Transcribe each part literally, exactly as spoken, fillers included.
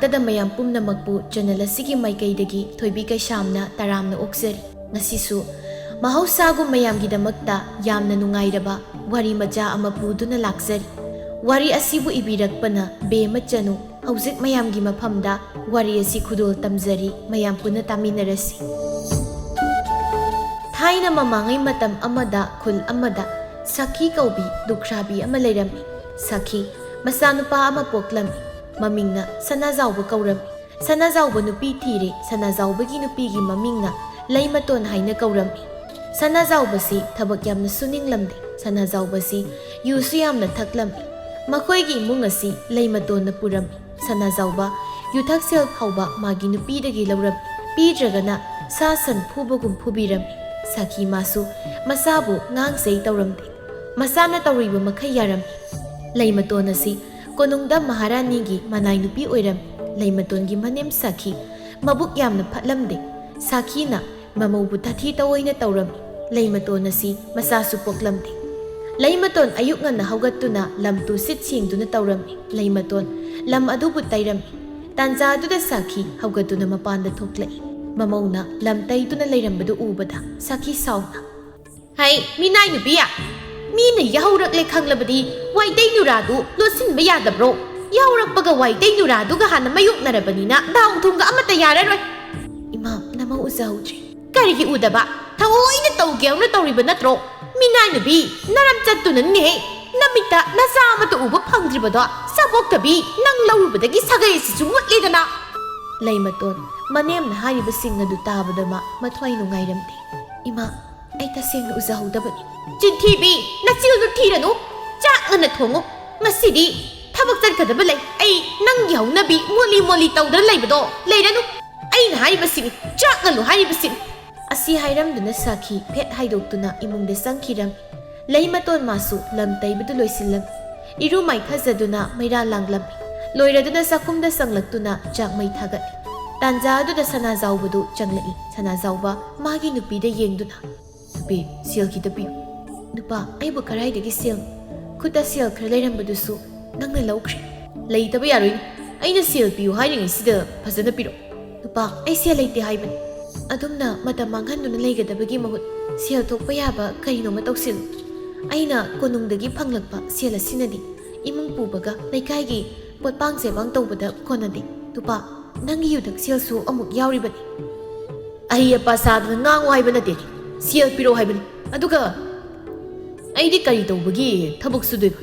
ꯇꯗ ꯃꯌꯥꯝ ꯄꯨꯝꯅꯃꯛꯄꯨ ꯆꯦꯅꯦꯜ ꯑꯁꯤꯒꯤ ꯃꯥꯏꯀꯩꯗꯒꯤ ꯊꯣꯏꯕꯤ ꯀꯩꯁꯥꯝꯅ ꯇꯔꯥꯝꯅ ꯑꯣꯛꯆꯔꯤ꯫ ꯉꯁꯤꯁꯨ ꯃꯍꯧꯁꯥꯒꯨꯝ ꯃꯌꯥꯝꯒꯤꯗꯃꯛꯇ ꯌꯥꯝꯅ ꯅꯨꯡꯉꯥꯏꯔꯕ ꯋꯥꯔꯤ ꯃꯆꯥ ꯑꯃ ꯄꯨꯗꯨꯅ ꯂꯥꯛꯆꯔꯤ꯫ ꯋꯥꯔꯤ ꯑꯁꯤꯕꯨ ꯏꯕꯤꯔꯛꯄꯅ ꯕꯦꯃ ꯆꯅꯨ꯫ ꯍꯧꯖꯤꯛ ꯃꯌꯥꯝꯒꯤ ꯃꯐꯝꯗ ꯋꯥꯔꯤ ꯑꯁꯤ ꯈꯨꯗꯣꯜ ꯇꯝꯖꯔꯤ, ꯃꯌꯥꯝ ꯄꯨꯟꯅ ꯇꯥꯃꯤꯟꯅꯔꯁꯤ꯫ ꯊꯥꯏꯅ ꯃꯃꯥꯡꯉꯩ ꯃꯇꯝ ꯑꯃꯗ ꯈꯨꯜ ꯑꯃꯗ ꯁꯈꯤ ꯀꯧꯕꯤ ꯂꯨꯈ꯭ꯔꯥꯕꯤ ꯑꯃ ꯂꯩꯔꯝꯃꯤ꯫ ꯁꯈꯤ ꯃꯆꯥꯅꯨꯄꯥ ꯑꯃ ꯄꯣꯛꯂꯝꯃꯤ꯫ ꯃꯃꯤꯡꯅ ꯁꯅꯥꯖꯥꯎꯕ ꯀꯧꯔꯝꯃꯤ꯫ ꯁꯅꯥꯖꯥꯎꯕ ꯅꯨꯄꯤ ꯊꯤꯔꯦ꯫ ꯁꯅꯥꯖꯥꯎꯕꯒꯤ ꯅꯨꯄꯤꯒꯤ ꯃꯃꯤꯡꯅ ꯂꯩꯃꯇꯣꯟ ꯍꯥꯏꯅ ꯀꯧꯔꯝꯃꯤ꯫ ꯁꯅꯥꯖꯥꯎꯕꯁꯤ ꯊꯕꯛ ꯌꯥꯝꯅ ꯁꯨꯅꯤꯡꯂꯝꯗꯦ꯫ ꯁꯅꯥꯖꯥꯎꯕꯁꯤ ꯌꯨꯁꯨ ꯌꯥꯝꯅ ꯊꯛꯂꯝꯃꯤ꯫ ꯃꯈꯣꯏꯒꯤ ꯏꯃꯨꯡ ꯑꯁꯤ ꯂꯩꯃꯇꯣꯟꯅ ꯄꯨꯔꯝꯃꯤ꯫ ꯁꯅꯥꯖꯥꯎꯕ ꯌꯨꯊꯛꯁꯦꯜ ꯐꯥꯎꯕ ꯃꯥꯒꯤ ꯅꯨꯄꯤꯗꯒꯤ ꯂꯧꯔꯝꯃꯤ꯫ ꯄꯤꯗ꯭ꯔꯒꯅ ꯁꯥ ꯁꯟ ꯐꯨꯕꯒꯨꯝ ꯐꯨꯕꯤꯔꯝꯃꯤ꯫ ꯁꯈꯤ ꯃꯥꯁꯨ ꯃꯆꯥꯕꯨ ꯉꯥꯡꯖꯩ ꯇꯧꯔꯝꯗꯦ꯫ ꯃꯆꯥꯅ ꯇꯧꯔꯤꯕ ꯃꯈꯩ ꯌꯥꯔꯝꯃꯤ꯫ ꯂꯩꯃꯇꯣꯟ ꯑꯁꯤ ꯀꯣꯅꯨꯡꯗ ꯃꯍꯥꯔꯥꯅꯤꯒꯤ ꯃꯅꯥꯏ ꯅꯨꯄꯤ ꯑꯣꯏꯔꯝꯃꯤ꯫ ꯂꯩꯃꯇꯣꯟꯒꯤ ꯃꯅꯦꯝ ꯁꯈꯤ ꯃꯕꯨꯛ ꯌꯥꯝꯅ ꯐꯠꯂꯝꯗꯦ꯫ ꯁꯈꯤꯅ ꯃꯃꯧꯕꯨ ꯇꯥꯊꯤ ꯇꯧꯑꯣꯏꯅ ꯇꯧꯔꯝꯃꯤ꯫ ꯂꯩꯃꯇꯣꯟ ꯑꯁꯤ ꯃꯆꯥꯁꯨ ꯄꯣꯛꯂꯝꯗꯦ꯫ ꯂꯩꯃꯇꯣꯟ ꯑꯌꯨꯛ ꯉꯟꯅ ꯍꯧꯒꯠꯇꯨꯅ ꯂꯝ ꯇꯨ ꯁꯤꯠ ꯁꯦꯡꯗꯨꯅ ꯇꯧꯔꯝꯃꯤ꯫ ꯂꯩꯃꯇꯣꯟ ꯂꯝ ꯑꯗꯨꯕꯨ ꯇꯩꯔꯝꯃꯤ꯫ ꯇꯥꯟꯖꯥ ꯑꯗꯨꯗ ꯁꯈꯤ ꯍꯧꯒꯠꯇꯨꯅ ꯃꯄꯥꯟꯗ ꯊꯣꯛꯂꯛꯏ꯫ ꯃꯃꯧꯅ ꯂꯝ ꯇꯩꯗꯨꯅ ꯂꯩꯔꯝꯕꯗꯨ ꯎꯕꯗ ꯁꯈꯤ ꯁꯥꯎꯅ, "ꯍꯩ, ꯃꯤꯅꯥꯏ ꯅꯨꯄꯤ! ꯃꯤꯅ ꯌꯥꯍꯧꯔꯛꯂꯦ ꯈꯪꯂꯕꯗꯤ ꯋꯥꯏꯇꯩ ꯅꯨꯔꯥꯗꯨ ꯂꯣꯠꯁꯤꯟꯕ ꯌꯥꯗꯕ꯭ꯔꯣ? ꯌꯥꯍꯧꯔꯛꯄꯒ ꯋꯥꯏꯇꯩ ꯅꯨꯔꯥꯗꯨꯒ ꯍꯥꯟꯅ ꯃꯥꯌꯣꯛꯅꯔꯕꯅꯤꯅ ꯗꯥꯎ ꯊꯨꯝꯒ ꯑꯃꯠꯇ ꯌꯥꯔꯔꯣꯏ꯫" "ꯏꯃꯥ, ꯅꯃꯧ ꯎꯖꯍꯧꯗ꯭ꯔꯦ꯫" "ꯀꯔꯤꯒꯤ ꯎꯗꯕ? ꯊꯑꯣꯏꯅ ꯇꯧꯒꯦ ꯍꯥꯏꯅ ꯇꯧꯔꯤꯕ ꯅꯠꯇ꯭ꯔꯣ? ꯃꯤꯅꯥꯏ ꯅꯨꯄꯤ, ꯅꯔꯝ ꯆꯠꯇꯨꯅꯅꯤꯅꯦꯍꯦ꯫ ꯅꯃꯤꯠꯇ ꯅꯆꯥ ꯑꯃꯠꯇ ꯎꯕ ꯐꯪꯗ꯭ꯔꯤꯕꯗꯣ ꯁꯥꯕꯣꯛꯇꯕꯤ ꯅꯪ ꯂꯧꯔꯨꯕꯗꯒꯤ ꯁꯥꯒꯩ ꯑꯁꯤꯁꯨ ꯃꯨꯠꯂꯦꯗꯅ꯫" ꯂꯩꯃꯇꯣꯟ ꯃꯅꯦꯝꯅ ꯍꯥꯏꯔꯤꯕꯁꯤꯡ ꯑꯗꯨ ꯇꯥꯕꯗ ꯃꯥ ꯃꯊ꯭ꯋꯥꯏ ꯅꯨꯡꯉꯥꯏꯔꯝꯗꯦ꯫ "ꯏꯃꯥ, ꯑꯩ ꯇꯁꯦꯡꯅ ꯎꯖꯍꯧꯗꯕꯅꯤ꯫" "ꯆꯤꯟꯊꯤꯕꯤ, ꯅꯆꯤꯜꯗꯨ ꯊꯤꯔꯅꯨ꯫ ꯆꯥꯛ ꯉꯟꯅ ꯊꯣꯡꯉꯨ꯫ ꯉꯁꯤꯗꯤ ꯊꯕꯛ ꯆꯠꯀꯗꯕ ꯂꯩ꯫ ꯑꯩ ꯅꯪꯒꯤ ꯍꯧꯅꯕꯤ ꯃꯣꯂꯤ ꯃꯣꯂꯤ ꯇꯧꯗꯨꯅ ꯂꯩꯕꯗꯣ ꯂꯩꯔꯅꯨ꯫ ꯑꯩꯅ ꯍꯥꯏꯔꯤꯕꯁꯤꯅꯤ, ꯆꯥꯛ ꯉꯜꯂꯨ ꯍꯥꯏꯔꯤꯕꯁꯤꯅꯤ꯫" ꯑꯁꯤ ꯍꯥꯏꯔꯝꯗꯨꯅ ꯁꯈꯤ ꯐꯦꯠ ꯍꯥꯏꯗꯣꯛꯇꯨꯅ ꯏꯃꯨꯡꯗ ꯆꯪꯈꯤꯔꯝꯃꯤ꯫ ꯂꯩꯃꯇꯣꯟ ꯃꯥꯁꯨ ꯂꯝ ꯇꯩꯕꯗꯨ ꯂꯣꯏꯁꯤꯜꯂꯝꯃꯤ꯫ ꯏꯔꯨ ꯃꯥꯏꯊꯖꯗꯨꯅ ꯃꯩꯔꯥ ꯂꯥꯡꯂꯝꯃꯤ꯫ ꯂꯣꯏꯔꯗꯨꯅ ꯆꯥꯛꯈꯨꯝꯗ ꯆꯪꯂꯛꯇꯨꯅ ꯆꯥꯛ ꯃꯩ ꯊꯥꯒꯠꯂꯤ꯫ ꯇꯥꯟꯖꯥ ꯑꯗꯨꯗ ꯁꯅꯥꯖꯥꯎꯕꯗꯨ ꯆꯪꯂꯛꯏ꯫ ꯁꯅꯥꯖꯥꯎꯕ ꯃꯥꯒꯤ ꯅꯨꯄꯤꯗ ꯌꯦꯡꯗꯨꯅ, "ꯅꯨꯄꯤ, ꯁꯦꯜ ꯈꯤꯇ ꯄꯤꯌꯨ꯫" "ꯅꯨꯄꯥ, ꯑꯩꯕꯨ ꯀꯔꯥꯏꯗꯒꯤ ꯁꯦꯜ? ꯈꯨꯠꯇ ꯁꯦꯜ ꯈꯔ ꯂꯩꯔꯝꯕꯗꯨꯁꯨ ꯅꯪꯅ ꯂꯧꯈ꯭ꯔꯦ꯫" "ꯂꯩꯇꯕ ꯌꯥꯔꯣꯏꯅꯦ꯫ ꯑꯩꯅ ꯁꯦꯜ ꯄꯤꯌꯨ ꯍꯥꯏꯔꯤꯉꯩꯁꯤꯗ ꯐꯖꯅ ꯄꯤꯔꯛꯑꯣ꯫ "ꯅꯨꯄꯥ, ꯑꯩ ꯁꯦꯜ ꯂꯩꯇꯦ ꯍꯥꯏꯕꯅꯤ꯫ ꯑꯗꯨꯝꯅ ꯃꯇꯝ ꯃꯥꯡꯍꯟꯗꯨꯅ ꯂꯩꯒꯗꯕꯒꯤ ꯃꯍꯨꯠ ꯁꯦꯜ ꯊꯣꯛꯄ ꯌꯥꯕ ꯀꯔꯤꯅꯣꯃ ꯇꯧꯁꯤꯜꯂꯨ꯫ ꯑꯩꯅ ꯀꯣꯅꯨꯡꯗꯒꯤ ꯐꯪꯂꯛꯄ ꯁꯦꯜ ꯑꯁꯤꯅꯗꯤ ꯏꯃꯨꯡ ꯄꯨꯕꯒ ꯂꯩꯀꯥꯏꯒꯤ ꯄꯣꯠꯄꯥꯡ ꯆꯦꯕꯥꯡ ꯇꯧꯕꯗ ꯀꯣꯟꯅꯗꯦ꯫ ꯅꯨꯄꯥ, ꯅꯪꯒꯤ ꯌꯨꯊꯛ ꯁꯦꯜꯁꯨ ꯑꯃꯨꯛ ꯌꯥꯎꯔꯤꯕꯅꯤ꯫" "ꯑꯍꯩ ꯑꯄꯥ ꯁꯥꯗꯅ ꯉꯥꯡꯉꯨ ꯍꯥꯏꯕ ꯅꯠꯇꯦ, ꯁꯦꯜ ꯄꯤꯔꯛꯑꯣ ꯍꯥꯏꯕꯅꯤ꯫ ꯑꯗꯨꯒ ꯑꯩꯗꯤ ꯀꯔꯤ ꯇꯧꯕꯒꯤ ꯊꯕꯛ ꯁꯨꯗꯣꯏꯕ?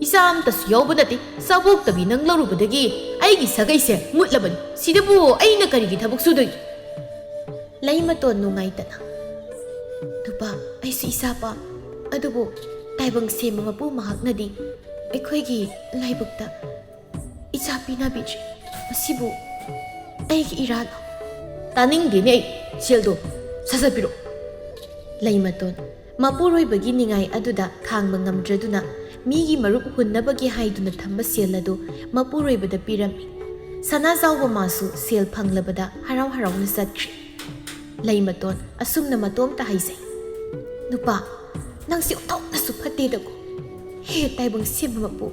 ꯏꯆꯥ ꯑꯝꯇꯁꯨ ꯌꯥꯎꯕ ꯅꯠꯇꯦ꯫ ꯆꯥꯕꯣꯛꯇꯕꯤ ꯅꯪ ꯂꯧꯔꯨꯕꯗꯒꯤ ꯑꯩꯒꯤ ꯁꯥꯒꯩꯁꯦ ꯃꯨꯠꯂꯕꯅꯤ꯫ ꯁꯤꯗꯕꯨ ꯑꯩꯅ ꯀꯔꯤꯒꯤ ꯊꯕꯛ ꯁꯨꯗꯣꯏꯅꯣ?" ꯂꯩꯃꯇꯣꯟ ꯅꯨꯡꯉꯥꯏꯇꯅ, "ꯅꯨꯄꯥ, ꯑꯩꯁꯨ ꯏꯆꯥ ꯄꯥꯝꯃꯤ꯫ ꯑꯗꯨꯕꯨ ꯇꯥꯏꯕꯪ ꯁꯦꯝꯕ ꯃꯄꯨ ꯃꯍꯥꯛꯅꯗꯤ ꯑꯩꯈꯣꯏꯒꯤ ꯂꯥꯏꯕꯛꯇ ꯏꯆꯥ ꯄꯤꯅꯕꯤꯗ꯭ꯔꯤ꯫ ꯃꯁꯤꯕꯨ ꯑꯩꯒꯤ ꯏꯔꯥꯜꯂꯣ?" "ꯇꯥꯅꯤꯡꯗꯦꯅꯦ ꯑꯩ꯫ ꯁꯦꯜꯗꯣ ꯁꯠ ꯁꯠ ꯄꯤꯔꯛꯑꯣ꯫" ꯂꯩꯃꯇꯣꯟ ꯃꯄꯨꯔꯣꯏꯕꯒꯤ ꯅꯤꯡꯉꯥꯏ ꯑꯗꯨꯗ ꯈꯥꯡꯕ ꯉꯝꯗ꯭ꯔꯗꯨꯅ ꯃꯤꯒꯤ ꯃꯔꯨꯞ ꯍꯨꯟꯅꯕꯒꯤ ꯍꯥꯏꯗꯨꯅ ꯊꯝꯕ ꯁꯦꯜ ꯑꯗꯨ ꯃꯄꯨꯔꯣꯏꯕꯗ ꯄꯤꯔꯝꯃꯤ꯫ ꯁꯅꯥꯖꯥꯎꯕ ꯃꯥꯁꯨ ꯁꯦꯜ ꯐꯪꯂꯕꯗ ꯍꯔꯥꯎ ꯍꯔꯥꯎꯅ ꯆꯠꯈ꯭ꯔꯤ꯫ ꯂꯩꯃꯇꯣꯟ ꯑꯁꯨꯝꯅ ꯃꯇꯣꯝꯇ ꯍꯥꯏꯖꯩ, "ꯅꯨꯄꯥ, ꯅꯪꯁꯤ ꯑꯣꯟꯊꯣꯛꯅꯁꯨ ꯐꯠꯇꯦꯗꯀꯣ꯫ ꯍꯦ ꯇꯥꯏꯕꯪ ꯁꯦꯝꯕ ꯃꯄꯨ,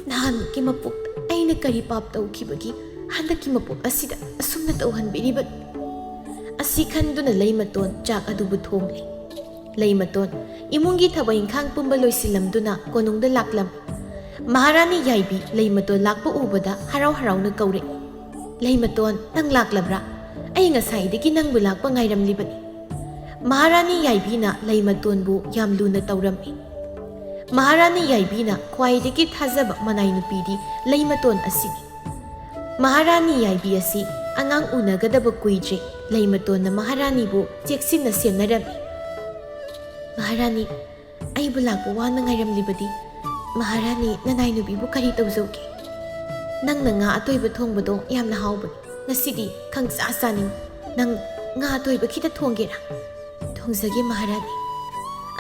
ꯅꯍꯥꯟꯒꯤ ꯃꯄꯣꯛꯇ ꯑꯩꯅ ꯀꯔꯤ ꯄꯥꯞ ꯇꯧꯈꯤꯕꯒꯤ ꯍꯟꯗꯛꯀꯤ ꯃꯄꯣꯛ ꯑꯁꯤꯗ ꯑꯁꯨꯝꯅ ꯇꯧꯍꯟꯕꯤꯔꯤꯕꯅꯣ?" ꯑꯁꯤ ꯈꯟꯗꯨꯅ ꯂꯩꯃꯇꯣꯟ ꯆꯥꯛ ꯑꯗꯨꯕꯨ ꯊꯣꯡꯂꯦ꯫ ꯂꯩꯃꯇꯣꯟ ꯏꯃꯨꯡꯒꯤ ꯊꯕꯛ ꯏꯪꯈꯥꯡ ꯄꯨꯝꯕ ꯂꯣꯏꯁꯤꯜꯂꯝꯗꯨꯅ ꯀꯣꯅꯨꯡꯗ ꯂꯥꯛꯂꯝꯃꯤ꯫ ꯃꯍꯥꯔꯥꯅꯤ ꯌꯥꯏꯕꯤ ꯂꯩꯃꯇꯣꯟ ꯂꯥꯛꯄ ꯎꯕꯗ ꯍꯔꯥꯎ ꯍꯔꯥꯎꯅ ꯀꯧꯔꯛꯏ, "ꯂꯩꯃꯇꯣꯟ, ꯅꯪ ꯂꯥꯛꯂꯕ꯭ꯔꯥ? ꯑꯩ ꯉꯁꯥꯏꯗꯒꯤ ꯅꯪꯕꯨ ꯂꯥꯛꯄ ꯉꯥꯏꯔꯝꯂꯤꯕꯅꯤ꯫" ꯃꯍꯥꯔꯥꯅꯤ ꯌꯥꯏꯕꯤꯅ ꯂꯩꯃꯇꯣꯟꯕꯨ ꯌꯥꯝ ꯂꯨꯅ ꯇꯧꯔꯝꯃꯤ꯫ ꯃꯍꯥꯔꯥꯅꯤ ꯌꯥꯏꯕꯤꯅ ꯈ꯭ꯋꯥꯏꯗꯒꯤ ꯊꯥꯖꯕ ꯃꯅꯥꯏ ꯅꯨꯄꯤꯗꯤ ꯂꯩꯃꯇꯣꯟ ꯑꯁꯤꯅꯤ꯫ ꯃꯍꯥꯔꯥꯅꯤ ꯌꯥꯏꯕꯤ ꯑꯁꯤ ꯑꯉꯥꯡ ꯎꯅꯒꯗꯕ ꯀꯨꯏꯗ꯭ꯔꯤ꯫ ꯂꯩꯃꯇꯣꯟꯅ ꯃꯍꯥꯔꯥꯅꯤꯕꯨ ꯆꯦꯛꯁꯤꯟꯅ ꯁꯦꯟꯅꯔꯝꯃꯤ꯫ "ꯃꯍꯥꯔꯥꯅꯤ, ꯑꯩꯕꯨ ꯂꯥꯛꯄ ꯋꯥꯅ ꯉꯥꯏꯔꯝꯂꯤꯕꯗꯤ ꯃꯍꯥꯔꯥꯅꯤ ꯅꯅꯥꯏ ꯅꯨꯄꯤꯕꯨ ꯀꯔꯤ ꯇꯧꯖꯧꯒꯦ? ꯅꯪꯅ ꯉꯥ ꯑꯇꯣꯏꯕ ꯊꯣꯡꯕꯗꯣ ꯌꯥꯝꯅ ꯍꯥꯎꯕꯅꯤ꯫ ꯉꯁꯤꯗꯤ ꯈꯪꯆꯥ ꯆꯥꯅꯤꯡ꯫ ꯅꯪ ꯉꯥ ꯑꯇꯣꯏꯕ ꯈꯤꯇ ꯊꯣꯡꯒꯦꯔꯥ?" "ꯊꯣꯡꯖꯒꯦ ꯃꯍꯥꯔꯥꯅꯤ꯫"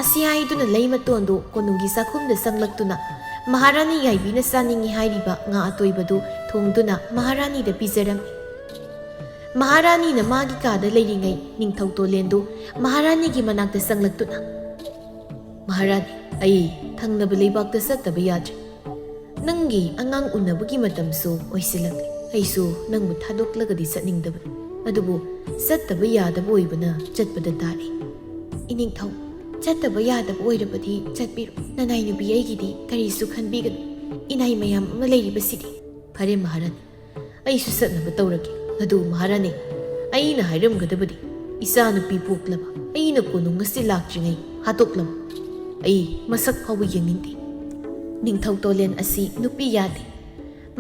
ꯑꯁꯤ ꯍꯥꯏꯗꯨꯅ ꯂꯩꯃꯇꯣꯟꯗꯨ ꯀꯣꯅꯨꯡꯒꯤ ꯆꯥꯛꯈꯨꯝꯗ ꯆꯪꯂꯛꯇꯨꯅ ꯃꯍꯥꯔꯥꯅꯤ ꯌꯥꯏꯕꯤꯅ ꯆꯥꯅꯤꯡꯏ ꯍꯥꯏꯔꯤꯕ ꯉꯥ ꯑꯇꯣꯏꯕꯗꯨ ꯊꯣꯡꯗꯨꯅ ꯃꯍꯥꯔꯥꯅꯤꯗ ꯄꯤꯖꯔꯝꯃꯤ꯫ ꯃꯍꯥꯔꯥꯅꯤꯅ ꯃꯥꯒꯤ ꯀꯥꯗ ꯂꯩꯔꯤꯉꯩ ꯅꯤꯡꯊꯧ ꯇꯣꯂꯦꯟꯗꯨ ꯃꯍꯥꯔꯥꯅꯤꯒꯤ ꯃꯅꯥꯛꯇ ꯆꯪꯂꯛꯇꯨꯅ, "ꯃꯍꯥꯔꯥꯅꯤ, ꯑꯩ ꯊꯪꯅꯕ ꯂꯩꯕꯥꯛꯇ ꯆꯠꯇꯕ ꯌꯥꯗ꯭ꯔꯦ꯫ ꯅꯪꯒꯤ ꯑꯉꯥꯡ ꯎꯅꯕꯒꯤ ꯃꯇꯝꯁꯨ ꯑꯣꯏꯁꯤꯜꯂꯛꯂꯦ꯫ ꯑꯩꯁꯨ ꯅꯪꯕꯨ ꯊꯥꯗꯣꯛꯂꯒꯗꯤ ꯆꯠꯅꯤꯡꯗꯕꯅꯤ, ꯑꯗꯨꯕꯨ ꯆꯠꯇꯕ ꯌꯥꯗꯕ ꯑꯣꯏꯕꯅ ꯆꯠꯄꯗ ꯇꯥꯔꯦ꯫ ꯏꯅꯤꯡꯊꯧ, ꯆꯠꯇꯕ ꯌꯥꯗꯕ ꯑꯣꯏꯔꯕꯗꯤ ꯆꯠꯄꯤꯔꯣ꯫ ꯅꯅꯥꯏ ꯅꯨꯄꯤ ꯑꯩꯒꯤꯗꯤ ꯀꯔꯤꯁꯨ ꯈꯟꯕꯤꯒꯅꯨ꯫ ꯏꯅꯥꯏ ꯃꯌꯥꯝ ꯑꯃ ꯂꯩꯔꯤꯕꯁꯤꯗꯤ꯫ ꯐꯔꯦ ꯃꯍꯥꯔꯥꯅꯤ, ꯑꯩꯁꯨ ꯆꯠꯅꯕ ꯇꯧꯔꯒꯦ꯫ ꯑꯗꯨ ꯃꯍꯥꯔꯥꯅꯤ, ꯑꯩꯅ ꯍꯥꯏꯔꯝꯒꯗꯕꯗꯤ, ꯏꯆꯥ ꯅꯨꯄꯤ ꯄꯣꯛꯂꯕ ꯑꯩꯅ ꯀꯣꯅꯨꯡ ꯑꯁꯤ ꯂꯥꯛꯇ꯭ꯔꯤꯉꯩ ꯍꯥꯠꯇꯣꯛꯂꯝꯃꯨ꯫ ꯑꯩ ꯃꯁꯛ ꯐꯥꯎꯕ ꯌꯦꯡꯅꯤꯡꯗꯦ꯫ ꯅꯤꯡꯊꯧ ꯇꯣꯂꯦꯟ ꯑꯁꯤ ꯅꯨꯄꯤ ꯌꯥꯗꯦ꯫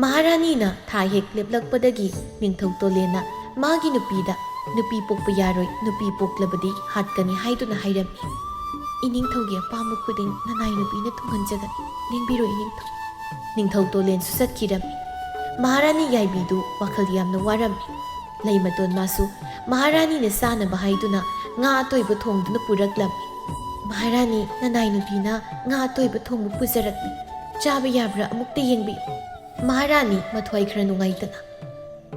ꯃꯍꯥꯔꯥꯅꯤꯅ ꯊꯥ ꯍꯦꯛ ꯂꯦꯞꯂꯛꯄꯗꯒꯤ ꯅꯤꯡꯊꯧ ꯇꯣꯂꯦꯟꯅ ꯃꯥꯒꯤ ꯅꯨꯄꯤꯗ, "ꯅꯨꯄꯤ ꯄꯣꯛꯄ ꯌꯥꯔꯣꯏ, ꯅꯨꯄꯤ ꯄꯣꯛꯂꯕꯗꯤ ꯍꯥꯠꯀꯅꯤ" ꯍꯥꯏꯗꯨꯅ ꯍꯥꯏꯔꯝꯃꯤ꯫ "ꯏꯅꯤꯡꯊꯧꯒꯤ ꯑꯄꯥꯝꯕ ꯈꯨꯗꯤꯡ ꯅꯅꯥꯏ ꯅꯨꯄꯤꯅ ꯊꯨꯡꯍꯟꯖꯒꯅꯤ꯫ ꯂꯦꯡꯕꯤꯔꯣ ꯏꯅꯤꯡꯊꯧ"꯫ ꯅꯤꯡꯊꯧ ꯇꯣꯂꯦꯟꯁꯨ ꯆꯠꯈꯤꯔꯝꯃꯤ꯫ ꯃꯍꯥꯔꯥꯅꯤ ꯌꯥꯏꯕꯤꯗꯨ ꯋꯥꯈꯜ ꯌꯥꯝꯅ ꯋꯥꯔꯝꯃꯤ꯫ ꯂꯩꯃꯇꯣꯟ ꯃꯥꯁꯨ ꯃꯍꯥꯔꯥꯅꯤꯅ ꯆꯥꯅꯕ ꯍꯥꯏꯗꯨꯅ ꯉꯥ ꯑꯇꯣꯏꯕ ꯊꯣꯡꯗꯨꯅ ꯄꯨꯔꯛꯂꯝꯃꯤ꯫ "ꯃꯍꯥꯔꯥꯅꯤ, ꯅꯅꯥꯏ ꯅꯨꯄꯤꯅ ꯉꯥ ꯑꯇꯣꯏꯕ ꯊꯣꯡꯕ ꯄꯨꯖꯔꯛꯂꯤ꯫ ꯆꯥꯕ ꯌꯥꯕ꯭ꯔꯥ ꯑꯃꯨꯛꯇ ꯌꯦꯡꯕꯤꯌꯨ"꯫ ꯃꯍꯥꯔꯥꯅꯤ ꯃꯊ꯭ꯋꯥꯏ ꯈꯔ ꯅꯨꯡꯉꯥꯏꯇꯅ,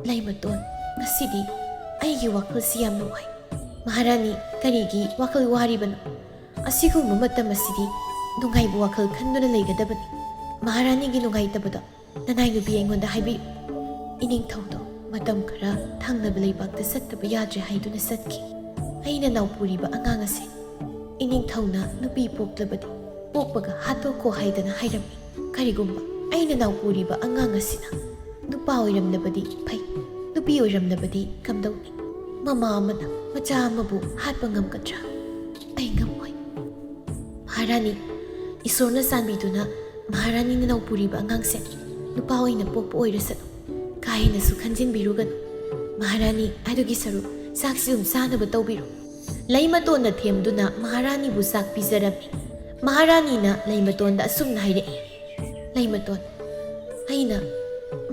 "ꯂꯩꯃꯇꯣꯟ, ꯉꯁꯤꯗꯤ ꯑꯩꯒꯤ ꯋꯥꯈꯜꯁꯤ ꯌꯥꯝꯅ ꯋꯥꯏ꯫ ꯃꯍꯥꯔꯥꯅꯤ, ꯀꯔꯤꯒꯤ ꯋꯥꯈꯜ ꯋꯥꯔꯤꯕꯅꯣ? ꯑꯁꯤꯒꯨꯝꯕ ꯃꯇꯝ ꯑꯁꯤꯗꯤ ꯅꯨꯡꯉꯥꯏꯕ ꯋꯥꯈꯜ ꯈꯟꯗꯨꯅ ꯂꯩꯒꯗꯕꯅꯤ꯫ ꯃꯍꯥꯔꯥꯅꯤꯒꯤ ꯅꯨꯡꯉꯥꯏꯇꯕꯗꯣ ꯅꯅꯥꯏ ꯅꯨꯄꯤ ꯑꯩꯉꯣꯟꯗ ꯍꯥꯏꯕꯤꯌꯨ"꯫ ꯏꯅꯤꯡꯊꯧꯗꯣ ꯃꯇꯝ ꯈꯔ ꯊꯪꯅꯕ ꯂꯩꯕꯥꯛꯇ ꯆꯠꯇꯕ ꯌꯥꯗ꯭ꯔꯦ ꯍꯥꯏꯗꯨꯅ ꯆꯠꯈꯤ꯫ ꯑꯩꯅ ꯅꯥꯎꯄꯨꯔꯤꯕ ꯑꯉꯥꯡ ꯑꯁꯦ ꯏꯅꯤꯡꯊꯧꯅ ꯅꯨꯄꯤ ꯄꯣꯛꯂꯕꯗꯤ ꯄꯣꯛꯄꯒ ꯍꯥꯠꯇꯣꯛꯈꯣ ꯍꯥꯏꯗꯅ ꯍꯥꯏꯔꯝꯃꯤ꯫ ꯀꯔꯤꯒꯨꯝꯕ ꯑꯩꯅ ꯅꯥꯎꯄꯨꯔꯤꯕ ꯑꯉꯥꯡ ꯑꯁꯤꯅ ꯅꯨꯄꯥ ꯑꯣꯏꯔꯝꯂꯕꯗꯤ ꯐꯩ, ꯅꯨꯄꯤ ꯑꯣꯏꯔꯝꯂꯕꯗꯤ ꯀꯝꯗꯧꯅꯤ? ꯃꯃꯥ ꯑꯃꯅ ꯃꯆꯥ ꯑꯃꯕꯨ ꯍꯥꯠꯄ ꯉꯝꯒꯗ꯭ꯔꯥ? ꯑꯩ ꯉꯝꯃꯣꯏ꯫ ꯃꯍꯥꯔꯥꯅꯤ, ꯏꯁꯣꯔꯅ ꯆꯥꯟꯕꯤꯗꯨꯅ ꯃꯍꯥꯔꯥꯅꯤꯅ ꯅꯥꯎꯄꯨꯔꯤꯕ ꯑꯉꯥꯡꯁꯦ ꯅꯨꯄꯥ ꯑꯣꯏꯅ ꯄꯣꯛꯄ ꯑꯣꯏꯔꯁꯅꯨ꯫ ꯀꯥ ꯍꯦꯟꯅꯁꯨ ꯈꯟꯖꯤꯟꯕꯤꯔꯨꯒꯅꯨ꯫ ꯃꯍꯥꯔꯥꯅꯤ, ꯑꯗꯨꯒꯤ ꯁꯔꯨꯛ ꯆꯥꯛꯁꯤ ꯑꯗꯨꯝ ꯆꯥꯅꯕ ꯇꯧꯕꯤꯔꯣ꯫ ꯂꯩꯃꯇꯣꯟꯅ ꯊꯦꯝꯗꯨꯅ ꯃꯍꯥꯔꯥꯅꯤꯕꯨ ꯆꯥꯛ ꯄꯤꯖꯔꯝꯃꯤ꯫ ꯃꯍꯥꯔꯥꯅꯤꯅ ꯂꯩꯃꯇꯣꯟꯗ ꯑꯁꯨꯝꯅ ꯍꯥꯏꯔꯛꯏ, "ꯂꯩꯃꯇꯣꯟ, ꯑꯩꯅ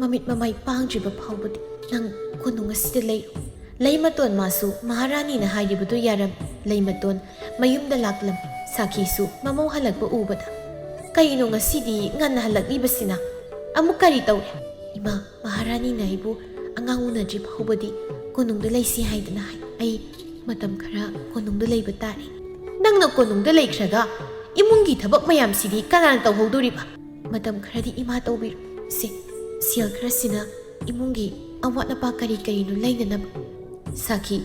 ꯃꯃꯤꯠ ꯃꯃꯥꯏ ꯄꯥꯡꯗ꯭ꯔꯤꯕ ꯐꯥꯎꯕꯗꯤ ꯅꯪ ꯀꯣꯅꯨꯡ ꯑꯁꯤꯗ ꯂꯩꯔꯨ"꯫ ꯂꯩꯃꯇꯣꯟ ꯃꯥꯁꯨ ꯃꯍꯥꯔꯥꯅꯤꯅ ꯍꯥꯏꯔꯤꯕꯗꯨ ꯌꯥꯔꯝꯃꯤ꯫ ꯂꯩꯃꯇꯣꯟ ꯃꯌꯨꯝꯗ ꯂꯥꯛꯂꯝꯃꯤ꯫ ꯁꯥꯈꯤꯁꯨ ꯃꯃꯧ ꯍꯜꯂꯛꯄ ꯎꯕꯗ, "ꯀꯩꯅꯣ ꯉꯁꯤꯗꯤ ꯉꯟꯅ ꯍꯜꯂꯛꯂꯤꯕꯁꯤꯅ? ꯑꯃꯨꯛ ꯀꯔꯤ ꯇꯧꯔꯦ?" "ꯏꯃꯥ, ꯃꯍꯥꯔꯥꯅꯤꯅ ꯑꯩꯕꯨ ꯑꯉꯥꯡ ꯎꯅꯗ꯭ꯔꯤ ꯐꯥꯎꯕꯗꯤ ꯀꯣꯅꯨꯡꯗ ꯂꯩꯁꯤ ꯍꯥꯏꯗꯅ ꯍꯥꯏ꯫ ꯑꯩ ꯃꯇꯝ ꯈꯔ ꯀꯣꯅꯨꯡꯗ ꯂꯩꯕ ꯇꯥꯔꯦ"꯫ "ꯅꯪꯅ ꯀꯣꯅꯨꯡꯗ ꯂꯩꯈ꯭ꯔꯒ ꯏꯃꯨꯡꯒꯤ ꯊꯕꯛ ꯃꯌꯥꯝꯁꯤꯗꯤ ꯀꯅꯥꯅ ꯇꯧꯍꯧꯗꯣꯔꯤꯕ?" ꯃꯇꯝ ꯈꯔꯗꯤ ꯏꯃꯥ ꯇꯧꯕꯤꯔꯣ꯫ ꯁꯦ, ꯁꯦꯜ ꯈꯔꯁꯤꯅ ꯏꯃꯨꯡꯒꯤ ꯑꯋꯥꯠ ꯑꯄꯥ ꯀꯔꯤ ꯀꯔꯤꯅꯣ ꯂꯩꯅꯅꯕ꯫ ꯁꯥꯈꯤ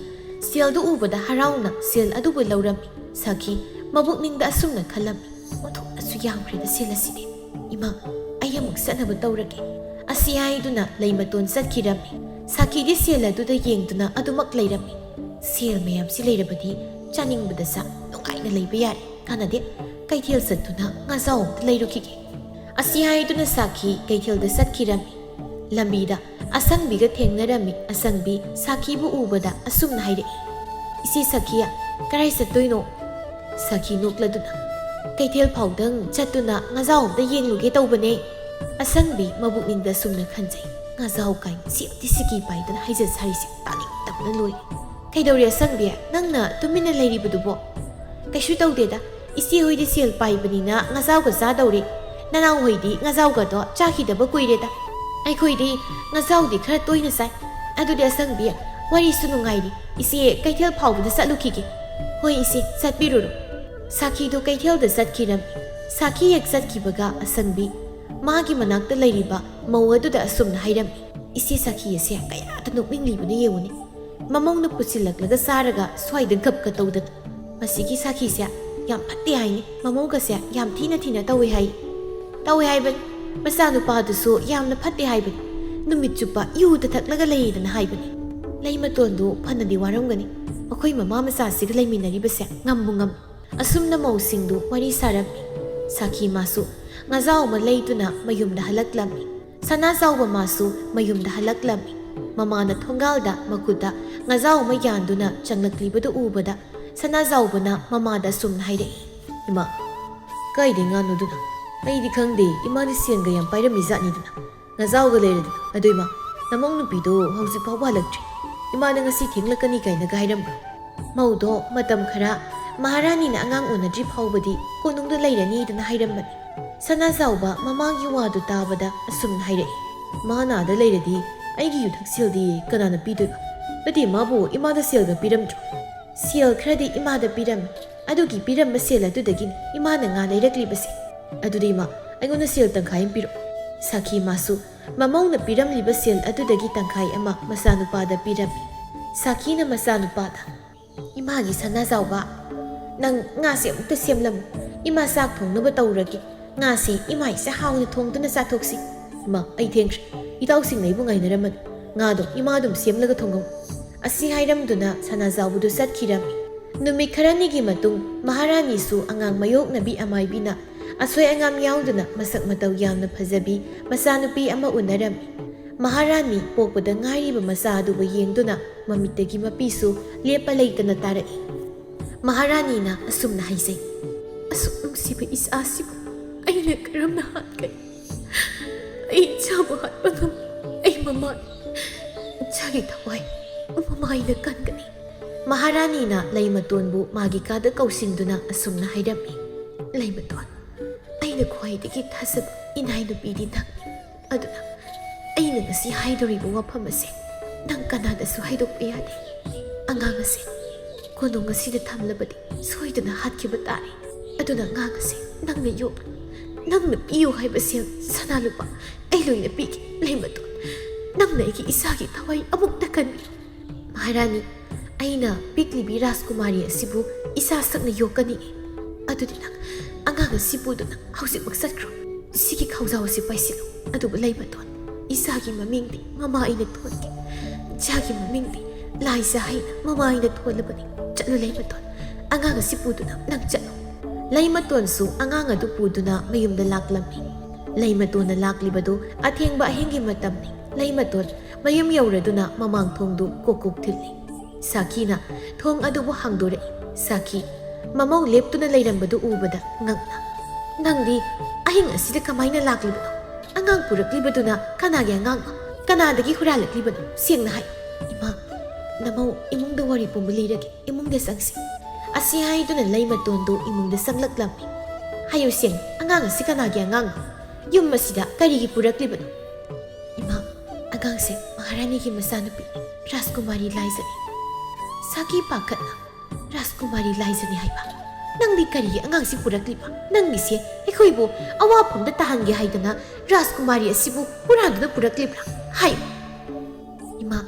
ꯁꯦꯜꯗꯨ ꯎꯕꯗ ꯍꯔꯥꯎꯅ ꯁꯦꯜ ꯑꯗꯨꯕꯨ ꯂꯧꯔꯝꯃꯤ꯫ ꯁꯥꯈꯤ ꯃꯕꯨꯛꯅꯤꯡꯗ ꯑꯁꯨꯝꯅ ꯈꯜꯂꯝꯃꯤ, "ꯑꯣꯟꯊꯣꯛꯅꯁꯨ ꯌꯥꯝꯈ꯭ꯔꯦꯗ ꯁꯦꯜ ꯑꯁꯤꯗꯤ꯫ ꯏꯃꯥ, ꯑꯩ ꯑꯃꯨꯛ ꯆꯠꯅꯕ ꯇꯧꯔꯒꯦ"꯫ ꯑꯁꯤ ꯍꯥꯏꯗꯨꯅ ꯂꯩꯃꯇꯣꯟ ꯆꯠꯈꯤꯔꯝꯃꯤ꯫ ꯁꯥꯈꯤꯗꯤ ꯁꯦꯜ ꯑꯗꯨꯗ ꯌꯦꯡꯗꯨꯅ ꯑꯗꯨꯃꯛ ꯂꯩꯔꯝꯃꯤ꯫ "ꯁꯦꯜ ꯃꯌꯥꯝꯁꯤ ꯂꯩꯔꯕꯗꯤ ꯆꯥꯅꯤꯡꯕꯗ ꯆꯥ, ꯅꯨꯡꯉꯥꯏꯅ ꯂꯩꯕ ꯌꯥꯔꯦ꯫ ꯀꯥꯟꯅꯗꯦ, ꯀꯩꯊꯦꯜ ꯆꯠꯇꯨꯅ ꯉꯥꯖꯥꯎ ꯑꯝꯇ ꯂꯩꯔꯨꯈꯤꯒꯦ"꯫ ꯑꯁꯤ ꯍꯥꯏꯗꯨꯅ ꯁꯥꯈꯤ ꯀꯩꯊꯦꯜꯗ ꯆꯠꯈꯤꯔꯝꯃꯤ꯫ ꯂꯝꯕꯤꯗ ꯑꯁꯪꯕꯤꯒ ꯊꯦꯡꯅꯔꯝꯃꯤ꯫ ꯑꯁꯪꯕꯤ ꯁꯥꯈꯤꯕꯨ ꯎꯕꯗ ꯑꯁꯨꯝꯅ ꯍꯥꯏꯔꯛꯏ, "ꯏꯆꯦ ꯁꯥꯈꯤ, ꯀꯔꯥꯏ ꯆꯠꯇꯣꯏꯅꯣ?" ꯁꯥꯈꯤ ꯅꯣꯛꯂꯗꯨꯅ, "ꯀꯩꯊꯦꯜ ꯐꯥꯎꯗꯪ ꯆꯠꯇꯨꯅ ꯉꯥꯖꯥꯎ ꯑꯝꯇ ꯌꯦꯡꯂꯨꯒꯦ ꯇꯧꯕꯅꯦ"꯫ ꯑꯁꯪꯕꯤ ꯃꯕꯨꯛꯅꯤꯡꯗ ꯁꯨꯝꯅ ꯈꯟꯖꯩ, "ꯉꯥꯖꯥꯎ ꯀꯥꯏꯅ ꯁꯤꯛꯇꯤ ꯁꯤꯀꯤ ꯄꯥꯏꯗꯅ ꯍꯥꯏꯖ ꯁꯥꯔꯤꯁꯦ ꯇꯥꯅꯤꯡꯗꯕꯅ ꯂꯣꯏꯔꯦ"꯫ "ꯀꯩꯗꯧꯔꯦ ꯑꯁꯪꯕꯤ? ꯅꯪꯅ ꯇꯨꯃꯤꯟꯅ ꯂꯩꯔꯤꯕꯗꯨꯕꯣ?" "ꯀꯩꯁꯨ ꯇꯧꯗꯦꯗ, ꯏꯆꯦ ꯍꯣꯏꯗꯤ ꯁꯦꯜ ꯄꯥꯏꯕꯅꯤꯅ ꯉꯥꯖꯥꯎꯒ ꯆꯥꯗꯧꯔꯦ꯫ ꯅꯅꯥꯎ ꯍꯣꯏꯗꯤ ꯉꯥꯖꯥꯎꯒꯗꯣ ꯆꯥꯈꯤꯗꯕ ꯀꯨꯏꯔꯦꯗ꯫ ꯑꯩꯈꯣꯏꯗꯤ ꯉꯥꯖꯥꯎꯗꯤ ꯈꯔ ꯇꯣꯏꯅ ꯆꯥꯏ꯫ ꯑꯗꯨꯗꯤ ꯑꯁꯪꯕꯤ, ꯋꯥꯔꯤꯁꯨ ꯅꯨꯡꯉꯥꯏꯔꯤ, ꯏꯆꯦ ꯀꯩꯊꯦꯜ ꯐꯥꯎꯕꯗ ꯆꯠꯂꯨꯈꯤꯒꯦ"꯫ "ꯍꯣꯏ ꯏꯆꯦ, ꯆꯠꯄꯤꯔꯨꯔꯣ"꯫ ꯁꯥꯈꯤꯗꯨ ꯀꯩꯊꯦꯜꯗ ꯆꯠꯈꯤꯔꯝꯃꯤ꯫ ꯁꯥꯈꯤ ꯍꯦꯛ ꯆꯠꯈꯤꯕꯒ ꯑꯁꯪꯕꯤ ꯃꯥꯒꯤ ꯃꯅꯥꯛꯇ ꯂꯩꯔꯤꯕ ꯃꯧ ꯑꯗꯨꯗ ꯑꯁꯨꯝꯅ ꯍꯥꯏꯔꯝꯃꯤ, "ꯏꯆꯦ ꯁꯥꯈꯤ ꯑꯁꯦ ꯀꯌꯥꯗ ꯅꯣꯛꯅꯤꯡꯂꯤꯕꯅꯣ ꯌꯦꯡꯉꯨꯅꯦ꯫ ꯃꯃꯧꯅ ꯄꯨꯁꯤꯜꯂꯛꯂꯒ ꯆꯥꯔꯒ ꯁ꯭ꯋꯥꯏꯗ ꯒꯞꯀ ꯇꯧꯗꯅ꯫ ꯃꯁꯤꯒꯤ ꯁꯥꯈꯤꯁꯦ ꯌꯥꯝ ꯐꯠꯇꯦ ꯍꯥꯏꯅꯤ, ꯃꯃꯧꯒꯁꯦ ꯌꯥꯝ ꯊꯤꯅ ꯊꯤꯅ ꯇꯧꯏ ꯍꯥꯏ"꯫ "ꯇꯧꯏ ꯍꯥꯏꯕꯅꯤ, ꯃꯆꯥꯅꯨꯄꯥꯗꯨꯁꯨ ꯌꯥꯝꯅ ꯐꯠꯇꯦ ꯍꯥꯏꯕꯅꯤ, ꯅꯨꯃꯤꯠ ꯆꯨꯞꯄ ꯌꯨꯗ ꯊꯛꯂꯒ ꯂꯩꯗꯅ ꯍꯥꯏꯕꯅꯤ"꯫ ꯂꯩꯃꯇꯣꯟꯗꯨ ꯐꯅꯗꯤ ꯋꯥꯔꯝꯒꯅꯤ, ꯃꯈꯣꯏ ꯃꯃꯥ ꯃꯆꯥꯁꯤꯒ ꯂꯩꯃꯤꯟꯅꯔꯤꯕꯁꯦ ꯉꯝꯕꯨ ꯉꯝ꯫ ꯑꯁꯨꯝꯅ ꯃꯧꯁꯤꯡꯗꯨ ꯋꯥꯔꯤ ꯁꯥꯔꯝꯃꯤ꯫ ꯁꯥꯈꯤ ꯃꯥꯁꯨ ꯉꯥꯖꯥꯎ ꯑꯃ ꯂꯩꯗꯨꯅ ꯃꯌꯨꯝꯗ ꯍꯜꯂꯛꯂꯝꯃꯤ꯫ ꯁꯅꯥꯖꯥꯎꯕ ꯃꯥꯁꯨ ꯃꯌꯨꯝꯗ ꯍꯜꯂꯛꯂꯝꯃꯤ꯫ ꯃꯃꯥꯅ ꯊꯣꯡꯒꯥꯜꯗ ꯃꯈꯨꯠꯇ ꯉꯥꯖꯥꯎ ꯑꯃ ꯌꯥꯟꯗꯨꯅ ꯆꯪꯂꯛꯂꯤꯕꯗꯨ ꯎꯕꯗ ꯁꯅꯥꯖꯥꯎꯕꯅ ꯃꯃꯥꯗ ꯁꯨꯝꯅ ꯍꯥꯏꯔꯛꯏ, "ꯏꯃꯥ, ꯀꯥꯏꯗꯩ ꯉꯥꯅꯣꯗꯨꯅ? ꯑꯩꯗꯤ ꯈꯪꯗꯦ, ꯏꯃꯥꯗꯤ ꯁꯦꯟꯒ ꯌꯥꯝ ꯄꯥꯏꯔꯝꯃꯤ ꯖꯥꯠꯅꯤꯗꯅ꯫ ꯉꯥꯖꯥꯎꯒ ꯂꯩꯔꯗꯅ꯫ ꯑꯗꯣ ꯏꯃꯥ, ꯅꯃꯧ ꯅꯨꯄꯤꯗꯣ ꯍꯧꯖꯤꯛ ꯐꯥꯎꯕ ꯍꯜꯂꯛꯇ꯭ꯔꯤ꯫ ꯏꯃꯥꯅ ꯉꯁꯤ ꯊꯦꯡꯂꯛꯀꯅꯤ ꯀꯥꯏꯅꯒ ꯍꯥꯏꯔꯝꯕ꯭ꯔꯣ?" ꯃꯧꯗꯣ ꯃꯇꯝ ꯈꯔ ꯃꯍꯥꯔꯥꯅꯤꯅ ꯑꯉꯥꯡ ꯎꯅꯗ꯭ꯔꯤ ꯐꯥꯎꯕꯗꯤ ꯀꯣꯅꯨꯡꯗ ꯂꯩꯔꯅꯤꯗꯅ ꯍꯥꯏꯔꯝꯕꯅꯤ꯫ ꯁꯅꯥꯖꯥꯎꯕ ꯃꯃꯥꯒꯤ ꯋꯥꯗꯨ ꯇꯥꯕꯗ ꯑꯁꯨꯝꯅ ꯍꯥꯏꯔꯛꯏ, "ꯃꯥꯅ ꯑꯥꯗ ꯂꯩꯔꯗꯤ ꯑꯩꯒꯤ ꯌꯨꯊꯛꯁꯦꯜꯗꯤ ꯀꯅꯥꯅ ꯄꯤꯗꯣꯏꯕ? ꯅꯠꯇꯦ, ꯃꯥꯕꯨ ꯏꯃꯥꯗ ꯁꯦꯜꯒ ꯄꯤꯔꯝꯗ꯭ꯔꯣ?" "ꯁꯦꯜ ꯈꯔꯗꯤ ꯏꯃꯥꯗ ꯄꯤꯔꯝꯃꯤ꯫ ꯑꯗꯨꯒꯤ ꯄꯤꯔꯝꯕ ꯁꯦꯜ ꯑꯗꯨꯗꯒꯤꯅꯤ ꯏꯃꯥꯅ ꯉꯥ ꯂꯩꯔꯛꯂꯤꯕꯁꯦ꯫ ꯑꯗꯨꯗꯤ ꯏꯃꯥ, ꯑꯩꯉꯣꯟꯗ ꯁꯦꯜ ꯇꯪꯈꯥꯏ ꯑꯃ ꯄꯤꯔꯛꯎ꯫ ꯁꯥꯈꯤ ꯃꯥꯁꯨ ꯃꯃꯧꯅ ꯄꯤꯔꯝꯂꯤꯕ ꯁꯦꯜ ꯑꯗꯨꯗꯒꯤ ꯇꯪꯈꯥꯏ ꯑꯃ ꯃꯆꯥꯅꯨꯄꯥꯗ ꯄꯤꯔꯝꯃꯤ꯫ ꯁꯥꯈꯤꯅ ꯃꯆꯥꯅꯨꯄꯥꯗ, "ꯏꯃꯥꯒꯤ ꯁꯅꯥꯖꯥꯎꯕ, ꯅꯪ ꯉꯥꯁꯦ ꯑꯃꯨꯛꯇ ꯁꯦꯝꯂꯝꯃꯨ꯫ ꯏꯃꯥ ꯆꯥꯛ ꯊꯣꯡꯅꯕ ꯇꯧꯔꯒꯦ꯫ ꯉꯥꯁꯦ ꯏꯃꯥ ꯏꯆꯥ ꯍꯥꯎꯅ ꯊꯣꯡꯗꯨꯅ ꯆꯥꯊꯣꯛꯁꯤ꯫ ꯃꯥ, ꯑꯩ ꯊꯦꯡꯈ꯭ꯔꯦ꯫ ꯏꯇꯥꯎꯁꯤꯡꯅ ꯑꯩꯕꯨ ꯉꯥꯏꯅꯔꯝꯃꯅꯤ꯫ ꯉꯥꯗꯣ ꯏꯃꯥ ꯑꯗꯨꯝ ꯁꯦꯝꯂꯒ ꯊꯣꯡꯉꯝꯃꯨ"꯫ ꯑꯁꯤ ꯍꯥꯏꯔꯝꯗꯨꯅ ꯁꯅꯥꯖꯥꯎꯕꯗꯨ ꯆꯠꯈꯤꯔꯝꯃꯤ꯫ ꯅꯨꯃꯤꯠ ꯈꯔꯅꯤꯒꯤ ꯃꯇꯨꯡ ꯃꯍꯥꯔꯥꯅꯤꯁꯨ ꯑꯉꯥꯡ ꯃꯌꯣꯛꯅꯕꯤ ꯑꯃꯥꯏꯕꯤꯅ ꯑꯁꯣꯏ ꯑꯉꯥꯝ ꯌꯥꯎꯗꯅ ꯃꯁꯛ ꯃꯇꯧ ꯌꯥꯝꯅ ꯐꯖꯕꯤ ꯃꯆꯥꯅꯨꯄꯤ ꯑꯃ ꯎꯅꯔꯝꯃꯤ꯫ ꯃꯍꯥꯔꯥꯅꯤ ꯄꯣꯛꯄꯗ ꯉꯥꯏꯔꯤꯕ ꯃꯆꯥ ꯑꯗꯨꯕꯨ ꯌꯦꯡꯗꯨꯅ ꯃꯃꯤꯠꯇꯒꯤ ꯃꯄꯤꯁꯨ ꯂꯦꯞꯄ ꯂꯩꯇꯅ ꯇꯥꯔꯛꯏ꯫ ꯃꯍꯥꯔꯥꯅꯤꯅ ꯑꯁꯨꯝꯅ ꯍꯥꯏꯖꯩ, "ꯑꯁꯨꯛ ꯅꯨꯡꯁꯤꯕ ꯏꯆꯥꯁꯤꯕꯨ ꯑꯩꯅ ꯀꯔꯝꯅ ꯍꯥꯠꯀꯅꯤ? ꯑꯩ ꯏꯆꯥꯕꯨ ꯍꯥꯠꯄ ꯉꯝ-, ꯑꯩ ꯃꯃꯥ, ꯏꯆꯥꯒꯤ ꯊꯋꯥꯏ ꯃꯃꯥꯏꯅ ꯀꯟꯒꯅꯤ"꯫ ꯃꯍꯥꯔꯥꯅꯤꯅ ꯂꯩꯃꯇꯣꯟꯕꯨ ꯃꯥꯒꯤ ꯀꯥꯗ ꯀꯧꯁꯤꯟꯗꯨꯅ ꯑꯁꯨꯝꯅ ꯍꯥꯏꯔꯝꯃꯤ, "ꯂꯩꯃꯇꯣꯟ, ꯑꯩꯅ ꯈ꯭ꯋꯥꯏꯗꯒꯤ ꯊꯥꯖꯕ ꯏꯅꯥꯏ ꯅꯨꯄꯤꯗꯤ ꯅꯪꯅꯤ꯫ ꯑꯗꯨꯅ ꯑꯩꯅ ꯉꯁꯤ ꯍꯥꯏꯗꯣꯔꯤꯕ ꯋꯥꯐꯝ ꯑꯁꯦ ꯅꯪ ꯀꯅꯥꯗꯁꯨ ꯍꯥꯏꯗꯣꯛꯄ ꯌꯥꯗꯦ꯫ ꯑꯉꯥꯡ ꯑꯁꯦ ꯀꯣꯅꯨꯡ ꯑꯁꯤꯗ ꯊꯝꯂꯕꯗꯤ ꯁꯣꯏꯗꯅ ꯍꯥꯠꯈꯤꯕ ꯇꯥꯔꯦ꯫ ꯑꯗꯨꯅ ꯑꯉꯥꯡ ꯑꯁꯦ ꯅꯪꯅ ꯌꯣꯛꯂꯨ꯫ ꯅꯪꯅ ꯄꯤꯌꯨ ꯍꯥꯏꯕ ꯁꯦꯜ, ꯁꯅꯥ ꯂꯨꯄꯥ ꯑꯩ ꯂꯣꯏꯅ ꯄꯤꯒꯦ, ꯂꯩꯃꯇꯣꯟ꯫ ꯅꯪꯅ ꯑꯩꯒꯤ ꯏꯆꯥꯒꯤ ꯊꯋꯥꯏ ꯑꯃꯨꯛꯇ ꯀꯟꯕꯤꯌꯨ"꯫ "ꯃꯍꯥꯔꯥꯅꯤ, ꯑꯩꯅ ꯄꯤꯛꯂꯤꯕꯤ ꯔꯥꯖꯀꯨꯃꯥꯔꯤ ꯑꯁꯤꯕꯨ ꯏꯆꯥ ꯁꯛꯅ ꯌꯣꯛꯀꯅꯤ꯫ ꯑꯗꯨꯗꯤ ꯅꯪ ꯑꯉꯥꯡ ꯑꯁꯤ ꯄꯨꯗꯨꯅ ꯍꯧꯖꯤꯛꯃꯛ ꯆꯠꯈ꯭ꯔꯣ꯫ ꯁꯤꯒꯤ ꯈꯥꯎꯖꯥꯎ ꯑꯁꯤ ꯄꯥꯏꯁꯤꯜꯂꯨ꯫ ꯑꯗꯨꯕꯨ ꯂꯩꯃꯇꯣꯟ, ꯏꯆꯥꯒꯤ ꯃꯃꯤꯡꯗꯤ ꯃꯃꯥ ꯑꯩꯅ ꯊꯣꯟꯒꯦ꯫ ꯏꯆꯥꯒꯤ ꯃꯃꯤꯡꯗꯤ ꯂꯥꯏꯖ ꯍꯥꯏꯅ ꯃꯃꯥ ꯑꯩꯅ ꯊꯣꯜꯂꯕꯅꯤ꯫ ꯆꯠꯂꯨ ꯂꯩꯃꯇꯣꯟ, ꯑꯉꯥꯡ ꯑꯁꯤ ꯄꯨꯗꯨꯅ ꯅꯪ ꯆꯠꯂꯨ"꯫ ꯂꯩꯃꯇꯣꯟꯁꯨ ꯑꯉꯥꯡ ꯑꯗꯨ ꯄꯨꯗꯨꯅ ꯃꯌꯨꯝꯗ ꯂꯥꯛꯂꯝꯃꯤ꯫ ꯂꯩꯃꯇꯣꯟꯅ ꯂꯥꯛꯂꯤꯕꯗꯨ ꯑꯊꯦꯡꯕ ꯑꯍꯤꯡꯒꯤ ꯃꯇꯝꯅꯤ꯫ ꯂꯩꯃꯇꯣꯟ ꯃꯌꯨꯝ ꯌꯧꯔꯗꯨꯅ ꯃꯃꯥꯡ ꯊꯣꯡꯗꯨ ꯀꯣꯛ ꯀꯣꯛ ꯊꯤꯜꯂꯤ꯫ ꯁꯥꯈꯤꯅ ꯊꯣꯡ ꯑꯗꯨꯕꯨ ꯍꯥꯡꯗꯣꯔꯛꯏ꯫ ꯁꯥꯈꯤ ꯃꯃꯧ ꯂꯦꯞꯇꯨꯅ ꯂꯩꯔꯝꯕꯗꯨ ꯎꯕꯗ ꯉꯛꯅ, "ꯅꯪꯗꯤ ꯑꯍꯤꯡ ꯑꯁꯤꯗ ꯀꯃꯥꯏꯅ ꯂꯥꯛꯂꯤꯕꯅꯣ? ꯑꯉꯥꯡ ꯄꯨꯔꯛꯂꯤꯕꯗꯨꯅ ꯀꯅꯥꯒꯤ ꯑꯉꯥꯡꯅꯣ? ꯀꯅꯥꯗꯒꯤ ꯍꯨꯔꯥꯜꯂꯛꯂꯤꯕꯅꯣ? ꯁꯦꯡꯅ ꯍꯥꯏꯌꯨ"꯫ "ꯏꯃꯥ, ꯅꯃꯧ ꯏꯃꯨꯡꯗ ꯋꯥꯔꯤ ꯄꯨꯝꯕ ꯂꯤꯔꯒꯦ, ꯏꯃꯨꯡꯗ ꯆꯪꯁꯤ"꯫ ꯑꯁꯤ ꯍꯥꯏꯗꯨꯅ ꯂꯩꯃꯇꯣꯟꯗꯨ ꯏꯃꯨꯡꯗ ꯆꯪꯂꯛꯂꯝꯃꯤ꯫ "ꯍꯥꯏꯌꯨ ꯁꯦꯡꯅ, ꯑꯉꯥꯡ ꯑꯁꯤ ꯀꯅꯥꯒꯤ ꯑꯉꯥꯡꯅꯣ? ꯌꯨꯝ ꯑꯁꯤꯗ ꯀꯔꯤꯒꯤ ꯄꯨꯔꯛꯂꯤꯕꯅꯣ?" "ꯏꯃꯥ, ꯑꯉꯥꯡꯁꯦ ꯃꯍꯥꯔꯥꯅꯤꯒꯤ ꯃꯆꯥꯅꯨꯄꯤ ꯔꯥꯖꯀꯨꯃꯥꯔꯤ ꯂꯥꯏꯖꯅꯤ"꯫ ꯁꯥꯈꯤ ꯄꯥꯈꯠꯅ, "ꯔꯥꯖꯀꯨꯃꯥꯔꯤ ꯂꯥꯏꯖꯅꯤ ꯍꯥꯏꯕ? "ꯅꯪꯗꯤ ꯀꯔꯤꯒꯤ ꯑꯉꯥꯡꯁꯤ ꯄꯨꯔꯛꯂꯤꯕ? ꯅꯪꯒꯤꯁꯦ ꯑꯩꯈꯣꯏꯕꯨ ꯑꯋꯥꯐꯝꯗ ꯇꯥꯍꯟꯒꯦ ꯍꯥꯏꯗꯅ ꯔꯥꯖꯀꯨꯃꯥꯔꯤ ꯑꯁꯤꯕꯨ ꯍꯨꯔꯥꯟꯗꯨꯅ ꯄꯨꯔꯛꯂꯤꯕ꯭ꯔꯥ? ꯍꯥꯏꯌꯨ!" "ꯏꯃꯥ,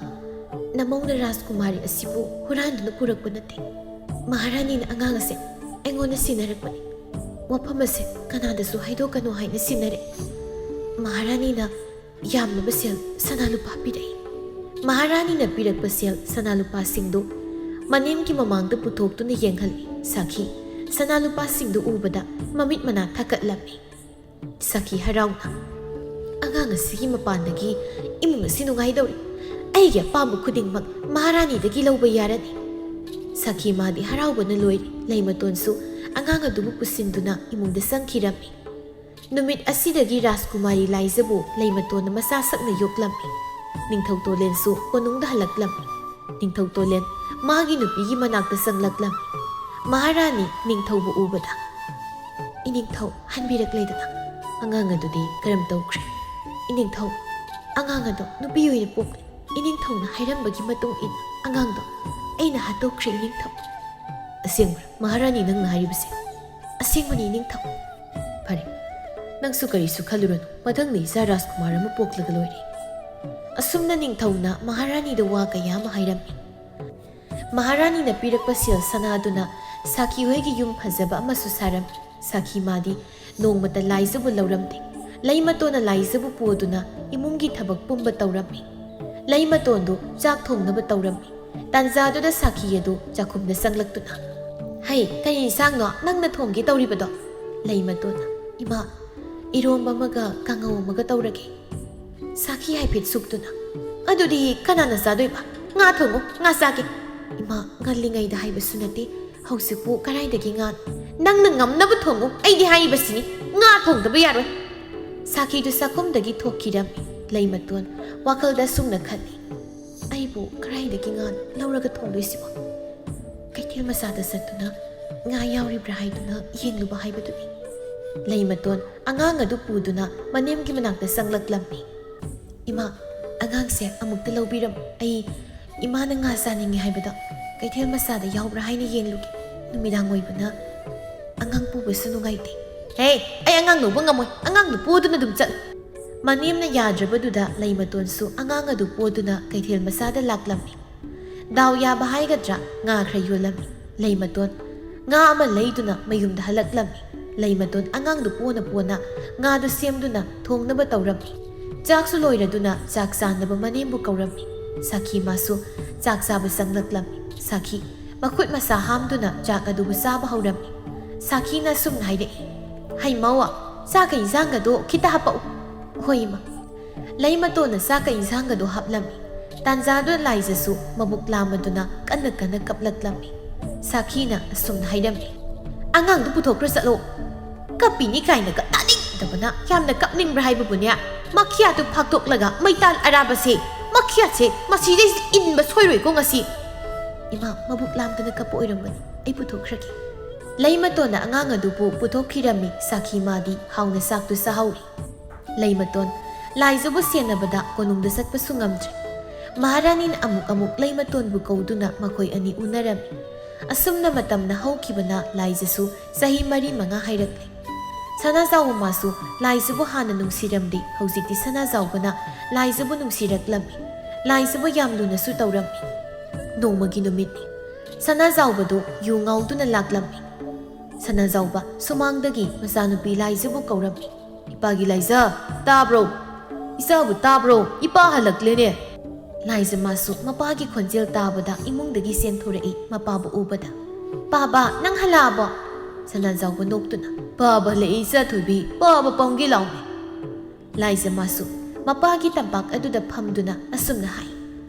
ꯅꯃꯧꯅ ꯔꯥꯖꯀꯨꯃꯥꯔꯤ ꯑꯁꯤꯕꯨ ꯍꯨꯔꯥꯟꯗꯨꯅ ꯄꯨꯔꯛꯄ ꯅꯠꯇꯦ꯫ ꯃꯍꯥꯔꯥꯅꯤꯅ ꯑꯉꯥꯡ ꯑꯁꯦ ꯑꯩꯉꯣꯟꯗ ꯁꯤꯟꯅꯔꯛꯄꯅꯤ꯫ ꯋꯥꯐꯝ ꯑꯁꯦ ꯀꯅꯥꯗꯁꯨ ꯍꯥꯏꯗꯣꯛꯀꯅꯨ ꯍꯥꯏꯅ ꯁꯤꯟꯅꯔꯛꯏ꯫ ꯃꯍꯥꯔꯥꯅꯤꯅ ꯌꯥꯝꯂꯕ ꯁꯦꯜ ꯁꯅꯥ ꯂꯨꯄꯥ ꯄꯤꯔꯛꯏ꯫" ꯃꯍꯥꯔꯥꯅꯤꯅ ꯄꯤꯔꯛꯄ ꯁꯦꯜ ꯁꯅꯥ ꯂꯨꯄꯥꯁꯤꯡꯗꯨ ꯃꯅꯦꯝꯒꯤ ꯃꯃꯥꯡꯗ ꯄꯨꯊꯣꯛꯇꯨꯅ ꯌꯦꯡꯍꯜꯂꯤ꯫ ꯁꯥꯈꯤ ꯁꯅꯥ ꯂꯨꯄꯥꯁꯤꯡꯗꯨ ꯎꯕꯗ ꯃꯃꯤꯠ ꯃꯅꯥ ꯊꯛꯀꯠꯂꯝꯃꯤ꯫ ꯁꯥꯈꯤ ꯍꯔꯥꯎꯅ, "ꯑꯉꯥꯡ ꯑꯁꯤꯒꯤ ꯃꯄꯥꯟꯗꯒꯤ ꯏꯃꯨꯡ ꯑꯁꯤ ꯅꯨꯡꯉꯥꯏꯗꯧꯔꯤ꯫ ꯑꯩꯒꯤ ꯑꯄꯥꯝꯕ ꯈꯨꯗꯤꯡꯃꯛ ꯃꯍꯥꯔꯥꯅꯤꯗꯒꯤ ꯂꯧꯕ ꯌꯥꯔꯅꯤ꯫" ꯁꯥꯈꯤ ꯃꯥꯗꯤ ꯍꯔꯥꯎꯕꯅ ꯂꯣꯏꯔꯦ꯫ ꯂꯩꯃꯇꯣꯟꯁꯨ ꯑꯉꯥꯡ ꯑꯗꯨꯕꯨ ꯄꯨꯁꯤꯟꯗꯨꯅ ꯏꯃꯨꯡꯗ ꯆꯪꯈꯤꯔꯝꯃꯤ꯫ ꯅꯨꯃꯤꯠ ꯑꯁꯤꯗꯒꯤ ꯔꯥꯖꯀꯨꯃꯥꯔꯤ ꯂꯥꯏꯖꯕꯨ ꯂꯩꯃꯇꯣꯟꯅ ꯃꯆꯥ ꯁꯛꯅ ꯌꯣꯛꯂꯝꯃꯤ꯫ ꯅꯤꯡꯊꯧ ꯇꯣꯂꯦꯟꯁꯨ ꯀꯣꯅꯨꯡꯗ ꯍꯜꯂꯛꯂꯝꯃꯤ꯫ ꯅꯤꯡꯊꯧ ꯇꯣꯂꯦꯟ ꯃꯥꯒꯤ ꯅꯨꯄꯤꯒꯤ ꯃꯅꯥꯛꯇ ꯆꯪꯂꯛꯂꯝꯃꯤ꯫ ꯃꯍꯥꯔꯥꯅꯤ ꯅꯤꯡꯊꯧꯕꯨ ꯎꯕꯗ, "ꯏꯅꯤꯡꯊꯧ, ꯍꯟꯕꯤꯔꯛꯂꯦꯗꯅ꯫ ꯑꯉꯥꯡ ꯑꯗꯨꯗꯤ ꯀꯔꯝ ꯇꯧꯈ꯭ꯔꯦ?" "ꯏꯅꯤꯡꯊꯧ, ꯑꯉꯥꯡ ꯑꯗꯣ ꯅꯨꯄꯤ ꯑꯣꯏꯅ ꯄꯣꯛꯂꯦ꯫ ꯏꯅꯤꯡꯊꯧꯅ ꯍꯥꯏꯔꯝꯕꯒꯤ ꯃꯇꯨꯡ ꯏꯟꯅ ꯑꯉꯥꯡꯗꯣ ꯑꯩꯅ ꯍꯥꯠꯇꯣꯛꯈ꯭ꯔꯦ, ꯏꯅꯤꯡꯊꯧ꯫" "ꯑꯁꯦꯡꯕ꯭ꯔꯥ ꯃꯍꯥꯔꯥꯅꯤ ꯅꯪꯅ ꯍꯥꯏꯔꯤꯕꯁꯦ?" "ꯑꯁꯦꯡꯕꯅꯤ, ꯏꯅꯤꯡꯊꯧ꯫" "ꯐꯔꯦ, ꯅꯪꯁꯨ ꯀꯔꯤꯁꯨ ꯈꯜꯂꯨꯔꯅꯨ꯫ ꯃꯊꯪꯗ ꯏꯆꯥ ꯔꯥꯖꯀꯨꯃꯥꯔ ꯑꯃ ꯄꯣꯛꯂꯒ ꯂꯣꯏꯔꯦ꯫" ꯑꯁꯨꯝꯅ ꯅꯤꯡꯊꯧꯅ ꯃꯍꯥꯔꯥꯅꯤꯗ ꯋꯥ ꯀꯌꯥ ꯑꯃ ꯍꯥꯏꯔꯝꯃꯤ꯫ ꯃꯍꯥꯔꯥꯅꯤꯅ ꯄꯤꯔꯛꯄ ꯁꯦꯜ ꯁꯅꯥꯗꯨꯅ ꯁꯥꯈꯤ ꯍꯣꯏꯒꯤ ꯌꯨꯝ ꯐꯖꯕ ꯑꯃꯁꯨ ꯁꯥꯔꯝꯃꯤ꯫ ꯁꯥꯈꯤ ꯃꯥꯗꯤ ꯅꯣꯡꯃꯇ ꯂꯥꯏꯖꯕꯨ ꯂꯧꯔꯝꯗꯦ꯫ ꯂꯩꯃꯇꯣꯟꯅ ꯂꯥꯏꯖꯕꯨ ꯄꯨꯗꯨꯅ ꯏꯃꯨꯡꯒꯤ ꯊꯕꯛ ꯄꯨꯝꯕ ꯇꯧꯔꯝꯃꯤ꯫ ꯂꯩꯃꯇꯣꯟꯗꯨ ꯆꯥꯛ ꯊꯣꯡꯅꯕ ꯇꯧꯔꯝꯃꯤ꯫ ꯇꯥꯟꯖꯥꯗꯨꯗ ꯁꯥꯈꯤ ꯑꯗꯨ ꯆꯥꯛꯈꯨꯝꯗ ꯆꯪꯂꯛꯇꯨꯅ, "ꯍꯩ, ꯀꯔꯤ ꯏꯟꯁꯥꯡꯅꯣ ꯅꯪꯅ ꯊꯣꯡꯒꯦ ꯇꯧꯔꯤꯕꯗꯣ?" ꯂꯩꯃꯇꯣꯟꯅ, "ꯏꯃꯥ, ꯏꯔꯣꯝꯕ ꯑꯃꯒ ꯀꯥꯡꯉꯧ ꯑꯃꯒ ꯇꯧꯔꯒꯦ꯫" ꯁꯥꯈꯤ ꯍꯥꯏꯐꯦꯠ ꯁꯨꯛꯇꯨꯅ, "ꯑꯗꯨꯗꯤ ꯀꯅꯥꯅ ꯆꯥꯗꯣꯏꯕ? ꯉꯥ ꯊꯣꯡꯉꯨ, ꯉꯥ ꯆꯥꯒꯦ꯫" "ꯏꯃꯥ, ꯉꯜꯂꯤꯉꯩꯗ ꯍꯥꯏꯕꯁꯨ ꯅꯠꯇꯦ, ꯍꯧꯖꯤꯛꯄꯨ ꯀꯗꯥꯏꯗꯒꯤ ꯉꯥꯅꯣ?" "ꯅꯪꯅ ꯉꯝꯅꯕ ꯊꯣꯡꯉꯨ, ꯑꯩꯗꯤ ꯍꯥꯏꯔꯤꯕꯁꯤꯅꯤ, ꯉꯥ ꯊꯣꯡꯗꯕ ꯌꯥꯔꯣꯏ꯫" ꯁꯥꯈꯤꯗꯨ ꯆꯥꯛꯈꯨꯝꯗꯒꯤ ꯊꯣꯛꯈꯤꯔꯝꯃꯤ꯫ ꯂꯩꯃꯇꯣꯟ ꯋꯥꯈꯜꯗ ꯑꯁꯨꯝꯅ ꯈꯜꯂꯤ, "ꯑꯩꯕꯨ ꯀꯗꯥꯏꯗꯒꯤ ꯉꯥ ꯂꯧꯔꯒ ꯊꯣꯡꯗꯣꯏꯁꯤꯕꯣ? ꯀꯩꯊꯦꯜ ꯃꯆꯥꯗ ꯆꯠꯇꯨꯅ ꯉꯥ ꯌꯥꯎꯔꯤꯕ꯭ꯔꯥ ꯍꯥꯏꯗꯨꯅ ꯌꯦꯡꯂꯨꯕ ꯍꯥꯏꯕꯗꯨꯅꯤ꯫" ꯂꯩꯃꯇꯣꯟ ꯑꯉꯥꯡ ꯑꯗꯨ ꯄꯨꯗꯨꯅ ꯃꯅꯦꯝꯒꯤ ꯃꯅꯥꯛꯇ ꯆꯪꯂꯛꯂꯝꯃꯤ꯫ "ꯏꯃꯥ, ꯑꯉꯥꯡꯁꯦ ꯑꯃꯨꯛꯇ ꯂꯧꯕꯤꯔꯝꯃꯨ꯫ ꯑꯩ ꯏꯃꯥꯅ ꯉꯥ ꯆꯥꯅꯤꯡꯉꯤ ꯍꯥꯏꯕꯗꯣ ꯀꯩꯊꯦꯜ ꯃꯆꯥꯗ ꯌꯥꯎꯕ꯭ꯔꯥ ꯍꯥꯏꯅ ꯌꯦꯡꯂꯨꯒꯦ꯫ ꯅꯨꯃꯤꯗꯥꯡ ꯑꯣꯏꯕꯅ ꯕꯨꯁꯨ ꯅꯨꯡꯉꯥꯏꯇꯦ꯫ "ꯍꯦ, ꯑꯩ ꯑꯉꯥꯡ ꯂꯧꯕ ꯉꯝꯃꯣꯏ, ꯑꯉꯥꯡꯗꯨ ꯄꯣꯗꯨꯅ ꯑꯗꯨꯝ ꯆꯠꯂꯨ꯫" ꯃꯅꯦꯝꯅ ꯌꯥꯗ꯭ꯔꯕꯗꯨꯗ ꯂꯩꯃꯇꯣꯟꯁꯨ ꯑꯉꯥꯡ ꯑꯗꯨ ꯄꯣꯗꯨꯅ ꯀꯩꯊꯦꯜ ꯃꯆꯥꯗ ꯂꯥꯛꯂꯝꯃꯤ꯫ ꯗꯥꯎ ꯌꯥꯕ ꯍꯥꯏꯒꯗ꯭ꯔꯥ, ꯉꯥ ꯈꯔ ꯌꯣꯜꯂꯝꯃꯤ꯫ ꯂꯩꯃꯇꯣꯟ ꯉꯥ ꯑꯃ ꯂꯩꯗꯨꯅ ꯃꯌꯨꯝꯗ ꯍꯜꯂꯛꯂꯝꯃꯤ꯫ ꯂꯩꯃꯇꯣꯟ ꯑꯉꯥꯡꯗꯨ ꯄꯣꯅ ꯄꯣꯅ ꯉꯥꯗꯨ ꯁꯦꯝꯗꯨꯅ ꯊꯣꯡꯅꯕ ꯇꯧꯔꯝꯃꯤ꯫ ꯆꯥꯛꯁꯨ ꯂꯣꯏꯔꯗꯨꯅ ꯆꯥꯛ ꯆꯥꯅꯕ ꯃꯅꯦꯝꯕꯨ ꯀꯧꯔꯝꯃꯤ꯫ ꯁꯥꯈꯤ ꯃꯥꯁꯨ ꯆꯥꯛ ꯆꯥꯕ ꯆꯪꯂꯛꯂꯝꯃꯤ꯫ ꯁꯥꯈꯤ ꯃꯈꯨꯠ ꯃꯁꯥ ꯍꯥꯝꯗꯨꯅ ꯆꯥꯛ ꯑꯗꯨꯕꯨ ꯆꯥꯕ ꯍꯧꯔꯝꯃꯤ꯫ ꯁꯥꯈꯤꯅ ꯑꯁꯨꯝꯅ ꯍꯥꯏꯔꯛꯏ, "ꯍꯩ ꯃꯧ, ꯆꯥꯛꯀ ꯏꯟꯁꯥꯡꯒꯗꯣ ꯈꯤꯇ ꯍꯥꯞꯄꯛꯎ꯫" "ꯍꯣꯏ ꯏꯃꯥ꯫" ꯂꯩꯃꯇꯣꯟꯅ ꯆꯥꯛꯀ ꯏꯟꯁꯥꯡꯒꯗꯣ ꯍꯥꯞꯂꯝꯃꯤ꯫ ꯇꯥꯟꯖꯥꯗꯨꯗ ꯂꯥꯏꯖꯁꯨ ꯃꯕꯨꯛ ꯂꯥꯝꯃꯗꯨꯅ ꯀꯟꯅ ꯀꯟꯅ ꯀꯞꯂꯛꯂꯝꯃꯤ꯫ ꯁꯥꯈꯤꯅ ꯑꯁꯨꯝꯅ ꯍꯥꯏꯔꯝꯃꯤ, "ꯑꯉꯥꯡꯗꯨ ꯄꯨꯊꯣꯛꯈ꯭ꯔ ꯆꯠꯂꯣ꯫ ꯀꯞꯄꯤꯅꯤ ꯀꯥꯏꯅꯒ ꯇꯥꯅꯤꯡꯗꯕꯅ꯫ ꯌꯥꯝꯅ ꯀꯞꯅꯤꯡꯕ꯭ꯔꯥ ꯍꯥꯏꯕꯕꯨꯅꯦ, ꯃꯈꯤꯌꯥꯗꯨ ꯐꯥꯛꯇꯣꯛꯂꯒ ꯃꯩꯇꯥꯜ ꯑꯔꯥꯕꯁꯦ, ꯃꯈꯤꯌꯥꯁꯦ ꯃꯁꯤꯗꯩꯁꯤꯗ ꯏꯟꯕ ꯁꯣꯏꯔꯣꯏꯀꯣ ꯉꯁꯤ꯫" "ꯏꯃꯥ, ꯃꯕꯨꯛ ꯂꯥꯝꯗꯅ ꯀꯞꯄ ꯑꯣꯏꯔꯝꯒꯅꯤ, ꯑꯩ ꯄꯨꯊꯣꯛꯈ꯭ꯔꯒꯦ꯫" ꯂꯩꯃꯇꯣꯟꯅ ꯑꯉꯥꯡ ꯑꯗꯨꯕꯨ ꯄꯨꯊꯣꯛꯈꯤꯔꯝꯃꯤ꯫ ꯁꯥꯈꯤ ꯃꯥꯗꯤ ꯍꯥꯎꯅ ꯆꯥꯛꯇꯨ ꯆꯥꯍꯧꯔꯤ꯫ ꯂꯩꯃꯇꯣꯟ ꯂꯥꯏꯖꯕꯨ ꯁꯦꯟꯅꯕꯗ ꯀꯣꯅꯨꯡꯗ ꯆꯠꯄꯁꯨ ꯉꯝꯗ꯭ꯔꯦ꯫ ꯃꯍꯥꯔꯥꯅꯤꯅ ꯑꯃꯨꯛ ꯑꯃꯨꯛ ꯂꯩꯃꯇꯣꯟꯕꯨ ꯀꯧꯗꯨꯅ ꯃꯈꯣꯏ ꯑꯅꯤ ꯎꯅꯔꯝꯃꯤ꯫ ꯑꯁꯨꯝꯅ ꯃꯇꯝꯅ ꯍꯧꯈꯤꯕꯅ ꯂꯥꯏꯖꯁꯨ ꯆꯍꯤ ꯃꯔꯤ ꯃꯉꯥ ꯍꯥꯏꯔꯛꯂꯦ꯫ ꯁꯅꯥꯖꯥꯎꯕ ꯃꯥꯁꯨ ꯂꯥꯏꯖꯕꯨ ꯍꯥꯟꯅ ꯅꯨꯡꯁꯤꯔꯝꯗꯦ, ꯍꯧꯖꯤꯛꯇꯤ ꯁꯅꯥꯖꯥꯎꯕꯅ ꯂꯥꯏꯖꯕꯨ ꯅꯨꯡꯁꯤꯔꯛꯂꯝꯃꯤ꯫ ꯂꯥꯏꯖꯕꯨ ꯌꯥꯝ ꯂꯨꯅꯁꯨ ꯇꯧꯔꯝꯃꯤ꯫ ꯅꯣꯡꯃꯒꯤ ꯅꯨꯃꯤꯠꯅꯤ꯫ ꯁꯅꯥꯖꯥꯎꯕꯗꯨ ꯌꯨ ꯉꯥꯎꯗꯨꯅ ꯂꯥꯛꯂꯝꯃꯤ꯫ ꯁꯅꯥꯖꯥꯎꯕ ꯁꯨꯃꯥꯡꯗꯒꯤ ꯃꯆꯥꯅꯨꯄꯤ ꯂꯥꯏꯖꯕꯨ ꯀꯧꯔꯝꯃꯤ꯫ "ꯏꯄꯥꯒꯤ ꯂꯥꯏꯖ, ꯇꯥꯕ꯭ꯔꯣ? ꯏꯆꯥꯕꯨ ꯇꯥꯕ꯭ꯔꯣ? ꯏꯄꯥ ꯍꯜꯂꯛꯂꯦꯅꯦ!" ꯂꯥꯏꯖ ꯃꯥꯁꯨ ꯃꯄꯥꯒꯤ ꯈꯣꯟꯖꯦꯜ ꯇꯥꯕꯗ ꯏꯃꯨꯡꯗꯒꯤ ꯆꯦꯟꯊꯣꯔꯛꯏ ꯃꯄꯥꯕꯨ ꯎꯕꯗ꯫ "ꯄꯥꯕ, ꯅꯪ ꯍꯜꯂꯛꯑꯕꯣ?" ꯁꯅꯥꯖꯥꯎꯕ ꯅꯣꯛꯇꯨꯅ꯫ "ꯄꯥꯕ ꯍꯜꯂꯛꯏ ꯏꯆꯥꯊꯣꯏꯕꯤ, ꯄꯥꯕ ꯄꯥꯝꯒꯦ ꯂꯥꯎꯅꯦ꯫" ꯂꯥꯏꯖ ꯃꯥꯁꯨ ꯃꯄꯥꯒꯤ ꯇꯝꯄꯥꯛ ꯑꯗꯨꯗ ꯐꯝꯗꯨꯅ ꯑꯁꯨꯝꯅ ꯍꯥꯏ,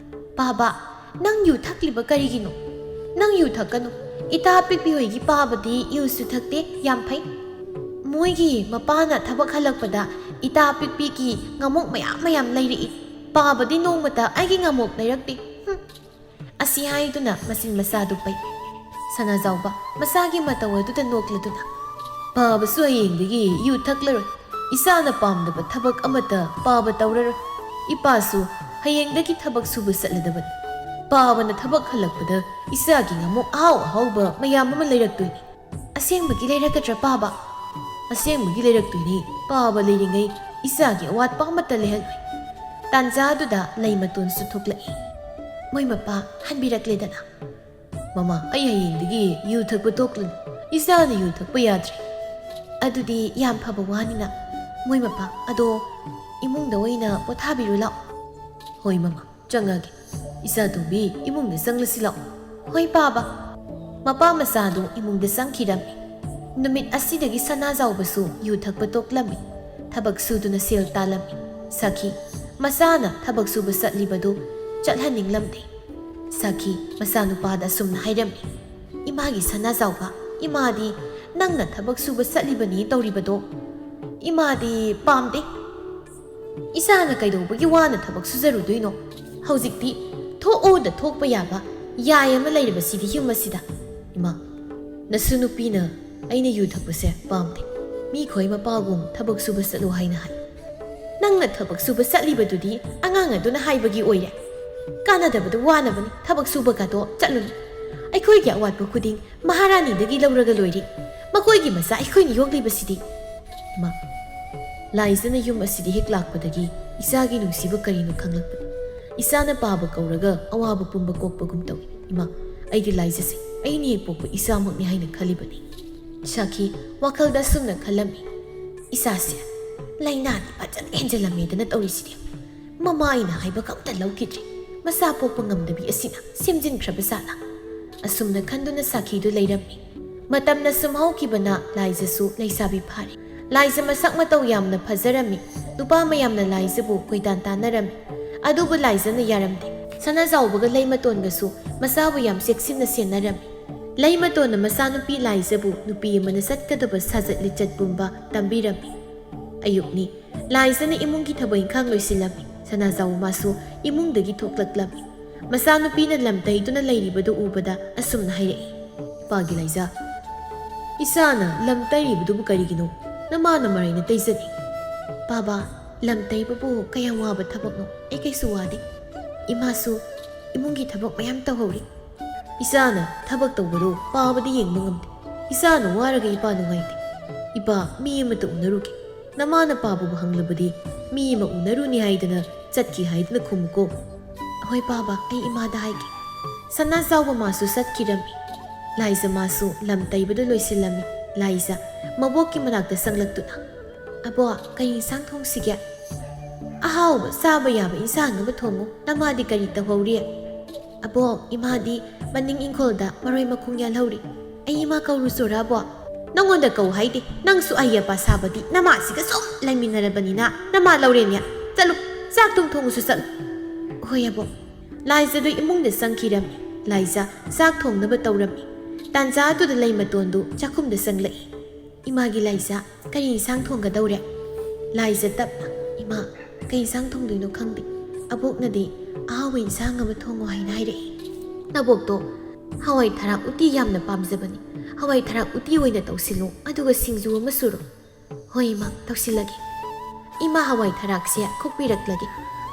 "ꯄꯥꯕ, ꯅꯪ ꯌꯨ ꯊꯛꯂꯤꯕ ꯀꯔꯤꯒꯤꯅꯣ? ꯅꯪ ꯌꯨ ꯊꯛꯀꯅꯨ꯫ ꯏꯇꯥ ꯑꯄꯤꯛꯄꯤ ꯍꯣꯏꯒꯤ ꯄꯥꯕꯗꯤ ꯌꯨꯁꯨ ꯊꯛꯇꯦ, ꯌꯥꯝ ꯐꯩ꯫ ꯃꯣꯏꯒꯤ ꯃꯄꯥꯅ ꯊꯕꯛ ꯍꯜꯂꯛꯄꯗ ꯏꯇꯥ ꯑꯄꯤꯛꯄꯤꯒꯤ ꯉꯥꯃꯣꯛ ꯃꯌꯥꯝ ꯃꯌꯥꯝ ꯂꯩꯔꯛꯏ꯫ ꯄꯥꯕꯗꯤ ꯅꯣꯡꯃꯇ ꯑꯩꯒꯤ ꯉꯥꯃꯣꯛ ꯂꯩꯔꯛꯇꯦ꯫ ꯍꯨꯝ꯫" ꯑꯁꯤ ꯍꯥꯏꯗꯨꯅ ꯃꯆꯤꯟ ꯃꯆꯥꯗꯨ ꯄꯩ꯫ ꯁꯅꯥꯖꯥꯎꯕ ꯃꯆꯥꯒꯤ ꯃꯇꯧ ꯑꯗꯨꯗ ꯅꯣꯛꯂꯗꯨꯅ, "ꯄꯥꯕꯁꯨ ꯍꯌꯦꯡꯗꯒꯤ ꯌꯨ ꯊꯛꯂꯔꯣꯏ꯫ ꯏꯆꯥꯅ ꯄꯥꯝꯗꯕ ꯊꯕꯛ ꯑꯃꯠꯇ ꯄꯥꯕ ꯇꯧꯔꯔꯣꯏ꯫ ꯏꯄꯥꯁꯨ ꯍꯌꯦꯡꯗꯒꯤ ꯊꯕꯛ ꯁꯨꯕ ꯆꯠꯂꯗꯕꯅꯤ꯫ ꯄꯥꯕꯅ ꯊꯕꯛ ꯍꯜꯂꯛꯄꯗ ꯏꯆꯥꯒꯤ ꯉꯥꯃꯣꯛ ꯑꯍꯥꯎ ꯑꯍꯥꯎꯕ ꯃꯌꯥꯝ ꯑꯃ ꯂꯩꯔꯛꯇꯣꯏꯅꯤ꯫" ꯑꯁꯦꯡꯕꯒꯤ ꯂꯩꯔꯛꯀꯗ꯭ꯔꯥ ꯄꯥꯕ? ꯑꯁꯦꯡꯕꯒꯤ ꯂꯩꯔꯛꯇꯣꯏꯅꯤ꯫ ꯄꯥꯕ ꯂꯩꯔꯤꯉꯩ ꯏꯆꯥꯒꯤ ꯑꯋꯥꯠꯄ ꯑꯃꯠꯇ ꯂꯩꯍꯜꯂꯣꯏ꯫ ꯇꯥꯟꯖꯥꯗꯨꯗ ꯂꯩ ꯃꯇꯣꯟꯁꯨ ꯊꯣꯛꯂꯛꯏ꯫ ꯃꯣꯏ ꯃꯄꯥ ꯍꯟꯕꯤꯔꯛꯂꯦꯗꯅ꯫ "ꯃꯃꯥ, ꯑꯩ ꯍꯌꯦꯡꯗꯒꯤ ꯌꯨ ꯊꯛꯄ ꯇꯣꯛꯂꯅꯤ꯫ ꯏꯆꯥꯅ ꯌꯨ ꯊꯛꯄ ꯌꯥꯗ꯭ꯔꯦ꯫" "ꯑꯗꯨꯗꯤ ꯌꯥꯝ ꯐꯕ ꯋꯥꯅꯤꯅ꯫ ꯃꯣꯏ ꯃꯄꯥ, ꯑꯗꯣ ꯏꯃꯨꯡꯗ ꯑꯣꯏꯅ ꯄꯣꯊꯥꯕꯤꯔꯨ ꯂꯥꯛꯑꯣ꯫" "ꯍꯣꯏ ꯃꯃꯥ, ꯆꯪꯉꯒꯦ꯫ ꯏꯆꯥ ꯇꯣꯝꯕꯤ, ꯏꯃꯨꯡꯗ ꯆꯪꯂꯁꯤ ꯂꯥꯛꯑꯣ꯫" "ꯍꯣꯏ ꯄꯥꯕ꯫" ꯃꯄꯥ ꯃꯆꯥꯗꯨ ꯏꯃꯨꯡꯗ ꯆꯪꯈꯤꯔꯝꯃꯤ꯫ ꯅꯨꯃꯤꯠ ꯑꯁꯤꯗꯒꯤ ꯁꯅꯥꯖꯥꯎꯕꯁꯨ ꯌꯨ ꯊꯛꯄ ꯇꯣꯛꯂꯝꯃꯤ꯫ ꯊꯕꯛ ꯁꯨꯗꯨꯅ ꯁꯦꯜ ꯇꯥꯜꯂꯝꯃꯤ꯫ ꯁꯥꯈꯤ, ꯃꯆꯥꯅ ꯊꯕꯛ ꯁꯨꯕ ꯆꯠꯂꯤꯕꯗꯨ ꯆꯠꯍꯟꯅꯤꯡꯂꯝꯗꯦ꯫ ꯁꯥꯈꯤ ꯃꯆꯥꯅꯨꯄꯥꯗ ꯑꯁꯨꯝꯅ ꯍꯥꯏꯔꯝꯃꯤ, "ꯏꯃꯥꯒꯤ ꯁꯅꯥꯖꯥꯎꯕ, ꯏꯃꯥꯗꯤ ꯅꯪꯅ ꯊꯕꯛ ꯁꯨꯕ ꯆꯠꯂꯤꯕꯅꯤ ꯇꯧꯔꯤꯕꯗꯣ ꯏꯃꯥꯗꯤ ꯄꯥꯝꯗꯦ꯫ ꯏꯆꯥꯅ ꯀꯩꯗꯧꯕꯒꯤ ꯋꯥꯅ ꯊꯕꯛ ꯁꯨꯖꯔꯨꯗꯣꯏꯅꯣ? ꯍꯧꯖꯤꯛꯇꯤ ꯊꯣꯛꯑꯣꯗ ꯊꯣꯛꯄ ꯌꯥꯕ ꯌꯥꯏ ꯑꯃ ꯂꯩꯔꯕꯁꯤꯗꯤ ꯌꯨꯝ ꯑꯁꯤꯗ꯫" "ꯏꯃꯥ, ꯅꯁꯨ ꯅꯨꯄꯤꯅ ꯑꯩꯅ ꯌꯨ ꯊꯛꯄꯁꯦ ꯄꯥꯝꯗꯦ꯫ ꯃꯤꯈꯣꯏ ꯃꯄꯥꯒꯨꯝ ꯊꯕꯛ ꯁꯨꯕ ꯆꯠꯂꯨ ꯍꯥꯏꯅ ꯍꯥꯏ꯫" "ꯅꯪꯅ ꯊꯕꯛ ꯁꯨꯕ ꯆꯠꯂꯤꯕꯗꯨꯗꯤ ꯑꯉꯥꯡ ꯑꯗꯨꯅ ꯍꯥꯏꯕꯒꯤ ꯑꯣꯏꯔꯦ꯫ ꯀꯥꯟꯅꯗꯕꯗ ꯋꯥꯅꯕꯅꯤ ꯊꯕꯛ ꯁꯨꯕꯒꯗꯣ ꯆꯠꯂꯨꯅꯨ꯫ ꯑꯩꯈꯣꯏꯒꯤ ꯑꯋꯥꯠꯄ ꯈꯨꯗꯤꯡ ꯃꯍꯥꯔꯥꯅꯤꯗꯒꯤ ꯂꯧꯔꯒ ꯂꯣꯏꯔꯦ꯫ ꯃꯈꯣꯏꯒꯤ ꯃꯆꯥ ꯑꯩꯈꯣꯏꯅ ꯌꯣꯛꯂꯤꯕꯁꯤꯗꯤ꯫" "ꯏꯃꯥ, ꯂꯥꯏꯖꯅ ꯌꯨꯝ ꯑꯁꯤꯗ ꯍꯦꯛ ꯂꯥꯛꯄꯗꯒꯤ ꯏꯆꯥꯒꯤ ꯅꯨꯡꯁꯤꯕ ꯀꯔꯤꯅꯣ ꯈꯪꯂꯛꯄꯅꯤ꯫ ꯏꯆꯥꯅ ꯄꯥꯕ ꯀꯧꯔꯒ ꯑꯋꯥꯕ ꯄꯨꯝꯕ ꯀꯣꯛꯄꯒꯨꯝ ꯇꯧꯏ꯫ ꯏꯃꯥ, ꯑꯩꯗꯤ ꯂꯥꯏꯖꯁꯦ ꯑꯩꯅ ꯍꯦꯛ ꯄꯣꯛꯄ ꯏꯆꯥꯃꯛꯅꯤ ꯍꯥꯏꯅ ꯈꯜꯂꯤꯕꯅꯤ꯫" ꯁꯥꯈꯤ ꯋꯥꯈꯜꯗ ꯑꯁꯨꯝꯅ ꯈꯜꯂꯝꯃꯤ, "ꯏꯆꯥꯁꯦ ꯂꯥꯏꯅꯥꯗꯤ ꯐꯖꯅ ꯍꯦꯟꯖꯜꯂꯝꯃꯦꯗꯅ ꯇꯧꯔꯤꯁꯤꯗꯤ꯫ ꯃꯃꯥ ꯑꯩꯅ ꯍꯥꯏꯕꯒ ꯑꯝꯇ ꯂꯧꯈꯤꯗ꯭ꯔꯦ꯫ ꯃꯆꯥ ꯄꯣꯛꯄ ꯉꯝꯗꯕꯤ ꯑꯁꯤꯅ ꯁꯦꯝꯖꯤꯟꯈ꯭ꯔꯕ ꯖꯥꯠꯂꯥ?" ꯑꯁꯨꯝꯅ ꯈꯟꯗꯨꯅ ꯁꯥꯈꯤꯗꯨ ꯂꯩꯔꯝꯃꯤ꯫ ꯃꯇꯝꯅ ꯁꯨꯝ ꯍꯧꯈꯤꯕꯅ ꯂꯥꯏꯖꯁꯨ ꯂꯩꯁꯥꯕꯤ ꯐꯥꯔꯦ꯫ ꯂꯥꯏꯖ ꯃꯁꯛ ꯃꯇꯧ ꯌꯥꯝꯅ ꯐꯖꯔꯝꯃꯤ꯫ ꯅꯨꯄꯥ ꯃꯌꯥꯝꯅ ꯂꯥꯏꯖꯕꯨ ꯀꯣꯏꯇꯥꯟ ꯇꯥꯟꯅꯔꯝꯃꯤ꯫ ꯑꯗꯨꯕꯨ ꯂꯥꯏꯖꯅ ꯌꯥꯔꯝꯗꯦ꯫ ꯁꯅꯥꯖꯥꯎꯕꯒ ꯂꯩꯃꯇꯣꯟꯒꯁꯨ ꯃꯆꯥꯕꯨ ꯌꯥꯝ ꯆꯦꯛꯁꯤꯟꯅ ꯁꯦꯟꯅꯔꯝꯃꯤ꯫ ꯂꯩꯃꯇꯣꯟꯅ ꯃꯆꯥꯅꯨꯄꯤ ꯂꯥꯏꯖꯕꯨ ꯅꯨꯄꯤ ꯑꯃꯅ ꯆꯠꯀꯗꯕ ꯁꯥꯖꯠ ꯂꯤꯆꯠ ꯄꯨꯝꯕ ꯇꯝꯕꯤꯔꯝꯃꯤ꯫ ꯑꯌꯨꯛꯅꯤ꯫ ꯂꯥꯏꯖꯅ ꯏꯃꯨꯡꯒꯤ ꯊꯕꯛ ꯏꯪꯈꯥꯡ ꯂꯣꯏꯁꯤꯜꯂꯝꯃꯤ꯫ ꯁꯅꯥꯖꯥꯎ ꯃꯥꯁꯨ ꯏꯃꯨꯡꯗꯒꯤ ꯊꯣꯛꯂꯛꯂꯝꯃꯤ꯫ ꯃꯆꯥꯅꯨꯄꯤꯅ ꯂꯝ ꯇꯩꯗꯨꯅ ꯂꯩꯔꯤꯕꯗꯨ ꯎꯕꯗ ꯑꯁꯨꯝꯅ ꯍꯥꯏꯔꯛꯏ, "ꯏꯄꯥꯒꯤ ꯂꯥꯏꯖ, ꯏꯆꯥꯅ ꯂꯝ ꯇꯩꯔꯤꯕꯗꯨꯕꯨ ꯀꯔꯤꯒꯤꯅꯣ? ꯅꯃꯥꯅ ꯃꯔꯩꯅ ꯇꯩꯖꯅꯤ꯫" "ꯄꯥꯕ, ꯂꯝ ꯇꯩꯕꯕꯨ ꯀꯌꯥꯝ ꯋꯥꯕ ꯊꯕꯛꯅꯣ? ꯑꯩ ꯀꯩꯁꯨ ꯋꯥꯗꯦ꯫ ꯏꯃꯥꯁꯨ ꯏꯃꯨꯡꯒꯤ ꯊꯕꯛ ꯃꯌꯥꯝ ꯇꯧꯍꯧꯔꯤ꯫ ꯏꯆꯥꯅ ꯊꯕꯛ ꯇꯧꯕꯗꯨ ꯄꯥꯕꯗꯤ ꯌꯦꯡꯕ ꯉꯝꯗꯦ꯫ "ꯏꯆꯥꯅ ꯋꯥꯔꯒ ꯏꯄꯥ ꯅꯨꯡꯉꯥꯏꯇꯦ꯫ ꯏꯄꯥ, ꯃꯤ ꯑꯃꯇ ꯎꯅꯔꯨꯒꯦ꯫ ꯅꯃꯥ ꯅꯄꯥꯕꯨ ꯍꯪꯂꯕꯗꯤ ꯃꯤ ꯑꯃ ꯎꯅꯔꯨꯅꯤ ꯍꯥꯏꯗꯅ ꯆꯠꯈꯤ ꯍꯥꯏꯗꯨꯅ ꯈꯨꯝꯃꯨꯀꯣ꯫" "ꯍꯣꯏ ꯄꯥꯕ, ꯑꯩ ꯏꯃꯥꯗ ꯍꯥꯏꯒꯦ꯫" ꯁꯅꯥꯖꯥꯎꯕ ꯃꯥꯁꯨ ꯆꯠꯈꯤꯔꯝꯃꯤ꯫ ꯂꯥꯏꯖ ꯃꯥꯁꯨ ꯂꯝ ꯇꯩꯕꯗꯨ ꯂꯣꯏꯁꯤꯜꯂꯝꯃꯤ꯫ ꯂꯥꯏꯖ ꯃꯕꯣꯛꯀꯤ ꯃꯅꯥꯛꯇ ꯆꯪꯂꯛꯇꯨꯅ, "ꯑꯕꯣꯛ, ꯀꯔꯤ ꯏꯟꯁꯥꯡ ꯊꯣꯡꯁꯤꯒꯦ?" "ꯑꯍꯥꯎꯕ ꯆꯥꯕ ꯌꯥꯕ ꯏꯟꯁꯥꯡ ꯑꯃ ꯊꯣꯡꯉꯨ꯫ ꯅꯃꯥꯗꯤ ꯀꯔꯤ ꯇꯧꯍꯧꯔꯤ?" "ꯑꯕꯣꯛ, ꯏꯃꯥꯗꯤ ꯃꯅꯤꯡ ꯏꯪꯈꯣꯜꯗ ꯃꯔꯣꯏ ꯃꯈꯣꯡ ꯌꯥꯜꯍꯧꯔꯤ꯫ ꯑꯩ ꯏꯃꯥ ꯀꯧꯔꯨꯆꯣꯔꯥ, ꯑꯕꯣꯛ?" "ꯅꯪꯉꯣꯟꯗ ꯀꯧ ꯍꯥꯏꯗꯦ꯫ ꯅꯪꯁꯨ ꯑꯍꯩ ꯑꯄꯥ ꯁꯥꯕꯗꯤ꯫ ꯅꯃꯥꯁꯤꯒ ꯁꯨꯝ ꯂꯩꯃꯤꯟꯅꯔꯕꯅꯤꯅ ꯅꯃꯥ ꯂꯧꯔꯦꯅꯦ꯫ ꯆꯠꯂꯨ, ꯆꯥꯛ ꯊꯣꯡ ꯊꯣꯡꯉꯨꯁꯨ ꯆꯠꯂꯨ꯫" "ꯍꯣꯏ ꯑꯕꯣꯛ꯫" ꯂꯥꯏꯖꯗꯨ ꯏꯃꯨꯡꯗ ꯆꯪꯈꯤꯔꯝꯃꯤ꯫ ꯂꯥꯏꯖ ꯆꯥꯛ ꯊꯣꯡꯅꯕ ꯇꯧꯔꯝꯃꯤ꯫ ꯇꯥꯟꯖꯥ ꯑꯗꯨꯗ ꯂꯩꯃꯇꯣꯟꯗꯨ ꯆꯥꯛꯈꯨꯝꯗ ꯆꯪꯂꯛꯏ꯫ "ꯏꯃꯥꯒꯤ ꯂꯥꯏꯖ, ꯀꯔꯤ ꯏꯟꯁꯥꯡ ꯊꯣꯡꯒꯗꯧꯔꯦ?" ꯂꯥꯏꯖ ꯇꯞꯅ, "ꯏꯃꯥ, ꯀꯩ ꯏꯟꯁꯥꯡ ꯊꯣꯡꯗꯣꯏꯅꯣ ꯈꯪꯗꯦ꯫ ꯑꯕꯣꯛꯅꯗꯤ ꯑꯍꯥꯎꯕ ꯏꯟꯁꯥꯡ ꯑꯃ ꯊꯣꯡꯉꯣ ꯍꯥꯏꯅ ꯍꯥꯏꯔꯛꯏ꯫ ꯅꯕꯣꯛꯇꯣ ꯍꯋꯥꯏ ꯊꯔꯥꯛ ꯎꯇꯤ ꯌꯥꯝꯅ ꯄꯥꯝꯖꯕꯅꯤ꯫ ꯍꯋꯥꯏ ꯊꯔꯥꯛ ꯎꯇꯤ ꯑꯣꯏꯅ ꯇꯧꯁꯤꯜꯂꯨ, ꯑꯗꯨꯒ ꯁꯤꯡꯖꯨ ꯑꯃ ꯁꯨꯔꯣ꯫" "ꯍꯣꯏ ꯏꯃꯥ, ꯇꯧꯁꯤꯜꯂꯒꯦ꯫" "ꯏꯃꯥ, ꯍꯋꯥꯏ ꯊꯔꯥꯛꯁꯦ ꯈꯣꯛꯄꯤꯔꯛꯂꯒꯦ꯫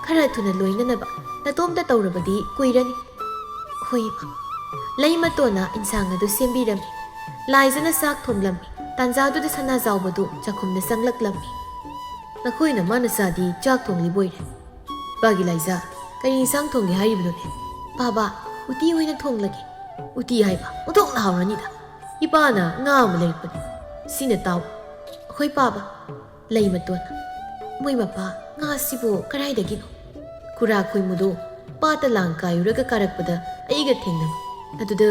ꯈꯔ ꯊꯨꯅ ꯂꯣꯏꯅꯅꯕ꯫ ꯅꯇꯣꯝꯇ ꯇꯧꯔꯕꯗꯤ ꯀꯨꯏꯔꯅꯤ꯫" "ꯍꯣꯏ ꯏꯃꯥ꯫" ꯂꯩꯃꯇꯣꯟꯅ ꯏꯟꯁꯥꯡ ꯑꯗꯨ ꯁꯦꯝꯕꯤꯔꯝꯃꯤ꯫ ꯂꯥꯏꯖꯅ ꯆꯥꯛ ꯊꯣꯡꯂꯝꯃꯤ꯫ ꯇꯥꯟꯖꯥꯗꯨꯗ ꯁꯅꯥꯖꯥꯎꯕꯗꯨ ꯆꯥꯛꯈꯨꯝꯗ ꯆꯪꯂꯛꯂꯝꯃꯤ꯫ "ꯅꯈꯣꯏ ꯅꯃꯥ ꯅꯆꯥꯗꯤ ꯆꯥꯛ ꯊꯣꯡꯂꯤꯕꯣꯏꯔꯦ꯫ ꯏꯄꯥꯒꯤ ꯂꯥꯏꯖ, ꯀꯔꯤ ꯏꯟꯁꯥꯡ ꯊꯣꯡꯒꯦ ꯍꯥꯏꯔꯤꯕꯅꯣꯅꯦ?" "ꯄꯥꯕ, ꯎꯇꯤ ꯑꯣꯏꯅ ꯊꯣꯡꯂꯒꯦ꯫" "ꯎꯇꯤ ꯍꯥꯏꯕ? ꯑꯣꯟꯊꯣꯛꯅ ꯍꯥꯎꯔꯅꯤꯗ꯫ ꯏꯄꯥꯅ ꯉꯥ ꯑꯃ ꯂꯩꯔꯛꯄꯅꯤ꯫ ꯁꯤꯅ ꯇꯥꯎ꯫" "ꯑꯩꯈꯣꯏ ꯄꯥꯕ꯫" ꯂꯩꯃꯇꯣꯟꯅ, "ꯃꯣꯏ ꯃꯄꯥ, ꯉꯥꯁꯤꯕꯨ ꯀꯗꯥꯏꯗꯒꯤꯅꯣ? ꯈꯨꯔꯥ ꯈꯣꯏꯃꯨꯗꯣ ꯄꯥꯠꯇ ꯂꯥꯡ ꯀꯥꯏꯔꯨꯔꯒ ꯀꯥꯔꯛꯄꯗ ꯑꯩꯒ ꯊꯦꯡꯅꯕ꯫ ꯑꯗꯨꯗ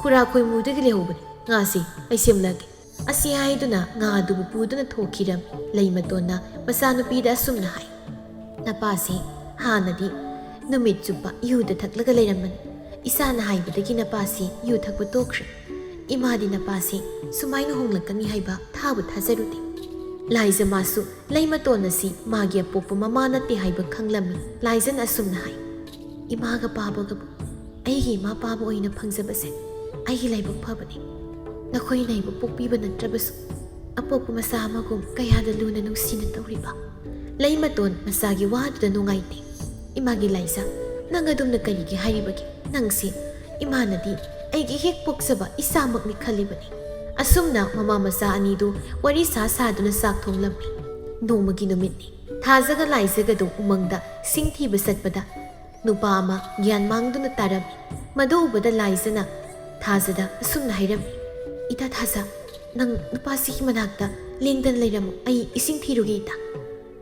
ꯈꯨꯔꯥ ꯈꯣꯏꯃꯨꯗꯒꯤ ꯂꯩꯍꯧꯕꯅꯤ꯫ ꯉꯥꯁꯤ ꯑꯩ ꯁꯦꯝꯂꯛꯀꯦ꯫" ꯑꯁꯤ ꯍꯥꯏꯗꯨꯅ ꯉꯥ ꯑꯗꯨꯕꯨ ꯄꯨꯗꯨꯅ ꯊꯣꯛꯈꯤꯔꯝꯃꯤ꯫ ꯂꯩꯃꯇꯣꯟꯅ ꯃꯆꯥꯅꯨꯄꯤꯗ ꯑꯁꯨꯝꯅ ꯍꯥꯏ, "ꯅꯄꯥꯁꯤ ꯍꯥꯟꯅꯗꯤ ꯅꯨꯃꯤꯠ ꯆꯨꯞꯄ ꯌꯨꯗ ꯊꯛꯂꯒ ꯂꯩꯔꯝꯕꯅꯤ꯫ ꯏꯆꯥꯅ ꯍꯥꯏꯕꯗꯒꯤ ꯅꯄꯥꯁꯤ ꯌꯨ ꯊꯛꯄ ꯇꯣꯛꯈ꯭ꯔꯦ꯫ ꯏꯃꯥꯗꯤ ꯅꯄꯥꯁꯤ ꯁꯨꯃꯥꯏꯅ ꯍꯣꯡꯂꯛꯀꯅꯤ ꯍꯥꯏꯕ ꯊꯥꯕꯨ ꯊꯥꯖꯔꯨꯗꯦ꯫" ꯂꯥꯏꯖ ꯃꯥꯁꯨ ꯂꯩꯃꯇꯣꯟ ꯑꯁꯤ ꯃꯥꯒꯤ ꯑꯄꯣꯛꯄ ꯃꯃꯥ ꯅꯠꯇꯦ ꯍꯥꯏꯕ ꯈꯪꯂꯝꯃꯤ꯫ ꯂꯥꯏꯖꯅ ꯑꯁꯨꯝꯅ ꯍꯥꯏ, "ꯏꯃꯥꯒ ꯄꯥꯕꯒꯕꯨ ꯑꯩꯒꯤ ꯏꯃꯥ ꯄꯥꯕ ꯑꯣꯏꯅ ꯐꯪꯖꯕꯁꯦ ꯑꯩꯒꯤ ꯂꯥꯏꯕꯛ ꯐꯕꯅꯤ꯫ ꯅꯈꯣꯏꯅ ꯑꯩꯕꯨ ꯄꯣꯛꯄꯤꯕ ꯅꯠꯇ꯭ꯔꯕꯁꯨ, ꯑꯄꯣꯛꯄ ꯃꯆꯥ ꯑꯃꯒꯨꯝ ꯀꯌꯥꯗ ꯂꯨꯅ ꯅꯨꯡꯁꯤꯅ ꯇꯧꯔꯤꯕ꯫" ꯂꯩꯃꯇꯣꯟ ꯃꯆꯥꯒꯤ ꯋꯥꯗꯨꯗ ꯅꯨꯡꯉꯥꯏꯇꯦ꯫ "ꯏꯃꯥꯒꯤ ꯂꯥꯏꯖ, ꯅꯪ ꯑꯗꯨꯝꯅ ꯀꯔꯤꯒꯤ ꯍꯥꯏꯔꯤꯕꯒꯦ? ꯅꯪꯁꯤ ꯏꯃꯥꯅꯗꯤ ꯑꯩꯒꯤ ꯍꯦꯛ ꯄꯣꯛꯆꯕ ꯏꯆꯥꯃꯛꯅꯤ ꯈꯜꯂꯤꯕꯅꯤ꯫ ꯑꯁꯨꯝꯅ ꯃꯃꯥ ꯃꯆꯥ ꯑꯅꯤꯗꯨ ꯋꯥꯔꯤ ꯁꯥ ꯁꯥꯗꯨꯅ ꯆꯥꯛ ꯊꯣꯡꯂꯝꯃꯤ꯫ ꯅꯣꯡꯃꯒꯤ ꯅꯨꯃꯤꯠꯅꯤ꯫ ꯊꯥꯖꯒ ꯂꯥꯏꯖꯒꯗꯨ ꯎꯃꯪꯗ ꯁꯤꯡ ꯊꯤꯕ ꯆꯠꯄꯗ ꯅꯨꯄꯥ ꯑꯃ ꯒ꯭ꯌꯥꯟ ꯃꯥꯡꯗꯨꯅ ꯇꯥꯔꯝꯃꯤ꯫ ꯃꯗꯨ ꯎꯕꯗ ꯂꯥꯏꯖꯅ ꯊꯥꯖꯗ ꯑꯁꯨꯝꯅ ꯍꯥꯏꯔꯝꯃꯤ, "ꯏꯇꯥ ꯊꯥꯖ, ꯅꯪ ꯅꯨꯄꯥꯁꯤꯒꯤ ꯃꯅꯥꯛꯇ ꯂꯦꯡꯗꯅ ꯂꯩꯔꯝꯃꯨ, ꯑꯩ ꯏꯁꯤꯡ ꯊꯤꯔꯨꯒꯦ ꯏꯇꯥ꯫"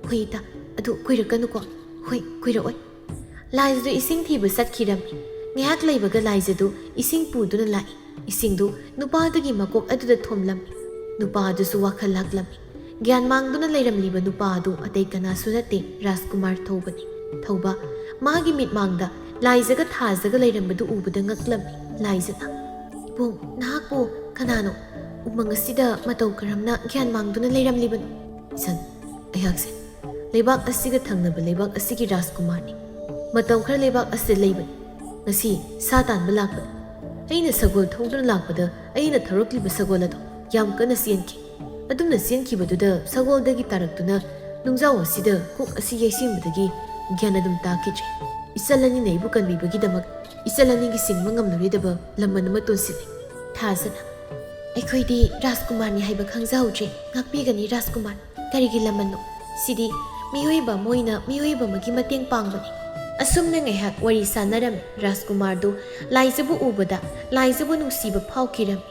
"ꯍꯣꯏ ꯏꯇꯥ, ꯑꯗꯨ ꯀꯨꯏꯔꯛꯀꯅꯨꯀꯣ꯫" "ꯍꯣꯏ, ꯀꯨꯏꯔꯛꯑꯣꯏ꯫" ꯂꯥꯏꯖꯗꯨ ꯏꯁꯤꯡ ꯊꯤꯕ ꯆꯠꯈꯤꯔꯝꯃꯤ꯫ ꯉꯥꯏꯍꯥꯛ ꯂꯩꯕꯒ ꯂꯥꯏꯖꯗꯨ ꯏꯁꯤꯡ ꯄꯨꯗꯨꯅ ꯂꯥꯛꯏ꯫ ꯏꯁꯤꯡꯗꯨ ꯅꯨꯄꯥꯗꯨꯒꯤ ꯃꯀꯣꯛ ꯑꯗꯨꯗ ꯊꯣꯝꯂꯝꯃꯤ꯫ ꯅꯨꯄꯥ ꯑꯗꯨꯁꯨ ꯋꯥꯈꯜ ꯂꯥꯛꯂꯝꯃꯤ꯫ ꯒ꯭ꯌꯥꯟ ꯃꯥꯡꯗꯨꯅ ꯂꯩꯔꯝꯂꯤꯕ ꯅꯨꯄꯥ ꯑꯗꯨ ꯑꯇꯩ ꯀꯅꯥꯁꯨ ꯅꯠꯇꯦ, ꯔꯥꯖꯀꯨꯃꯥꯔ ꯊꯧꯕꯅꯤ꯫ ꯊꯧꯕ, ꯃꯥꯒꯤ ꯃꯤꯠꯃꯥꯡꯗ ꯂꯥꯏꯖꯒ ꯊꯥꯖꯒ ꯂꯩꯔꯝꯕꯗꯨ ꯎꯕꯗ ꯉꯛꯂꯝꯃꯤ ꯂꯥꯏꯖꯅ꯫ "ꯏꯕꯨꯡ, ꯅꯍꯥꯛꯄꯨ ꯀꯅꯥꯅꯣ? ꯎꯃꯪ ꯑꯁꯤꯗ ꯃꯇꯧ ꯀꯔꯝꯅ ꯒ꯭ꯌꯥꯟ ꯃꯥꯡꯗꯨꯅ ꯂꯩꯔꯝꯂꯤꯕꯅꯣ?" "ꯏꯆꯟ, ꯑꯩꯍꯥꯛꯁꯦ ꯂꯩꯕꯥꯛ ꯑꯁꯤꯒ ꯊꯪꯅꯕ ꯂꯩꯕꯥꯛ ꯑꯁꯤꯒꯤ ꯔꯥꯖꯀꯨꯃꯥꯔꯅꯤ꯫ ꯃꯇꯝ ꯈꯔ ꯂꯩꯕꯥꯛ ꯑꯁꯤꯗ ꯂꯩꯕꯅꯤ꯫ ꯉꯁꯤ ꯁꯥ ꯇꯥꯟꯕ ꯂꯥꯛꯄꯅꯤ꯫ ꯑꯩꯅ ꯁꯒꯣꯜ ꯊꯧꯗꯨꯅ ꯂꯥꯛꯄꯗ ꯑꯩꯅ ꯊꯧꯔꯛꯂꯤꯕ ꯁꯒꯣꯜ ꯑꯗꯣ ꯌꯥꯝ ꯀꯟꯅ ꯆꯦꯟꯈꯤ꯫ ꯑꯗꯨꯝꯅ ꯆꯦꯟꯈꯤꯕꯗꯨꯗ ꯁꯒꯣꯜꯗꯒꯤ ꯇꯥꯔꯛꯇꯨꯅ ꯅꯨꯡꯖꯥꯎ ꯑꯁꯤꯗ ꯀꯣꯛ ꯑꯁꯤ ꯌꯩꯁꯤꯟꯕꯗꯒꯤ ꯒ꯭ꯌꯥꯟ ꯑꯗꯨꯝ ꯇꯥꯈꯤꯗ꯭ꯔꯦ꯫ ꯏꯆꯜ ꯑꯅꯤꯅ ꯑꯩꯕꯨ ꯀꯟꯕꯤꯕꯒꯤꯗꯃꯛ ꯏꯆꯜ ꯑꯅꯤꯒꯤ ꯆꯤꯡꯕ ꯉꯝꯂꯔꯣꯏꯗꯕ ꯂꯃꯟ ꯑꯃ ꯇꯣꯟꯁꯤꯜꯂꯦ꯫" ꯊꯥꯖꯅ, "ꯑꯩꯈꯣꯏꯗꯤ ꯔꯥꯖꯀꯨꯃꯥꯔꯅꯤ ꯍꯥꯏꯕ ꯈꯪꯖꯍꯧꯗ꯭ꯔꯦ, ꯉꯥꯛꯄꯤꯒꯅꯤ ꯔꯥꯖꯀꯨꯃꯥꯔ꯫ ꯀꯔꯤꯒꯤ ꯂꯃꯟꯅꯣ? ꯁꯤꯗꯤ ꯃꯤꯑꯣꯏꯕ ꯑꯃ ꯑꯣꯏꯅ ꯃꯤꯑꯣꯏꯕ ꯑꯃꯒꯤ ꯃꯇꯦꯡ ꯄꯥꯡꯕꯅꯤ꯫" ꯑꯁꯨꯝꯅ ꯉꯥꯏꯍꯥꯛ ꯋꯥꯔꯤ ꯁꯥꯟꯅꯔꯝꯃꯤ꯫ ꯔꯥꯖꯀꯨꯃꯥꯔꯗꯨ ꯂꯥꯏꯖꯕꯨ ꯎꯕꯗ ꯂꯥꯏꯖꯕꯨ ꯅꯨꯡꯁꯤꯕ ꯐꯥꯎꯈꯤꯔꯝꯃꯤ꯫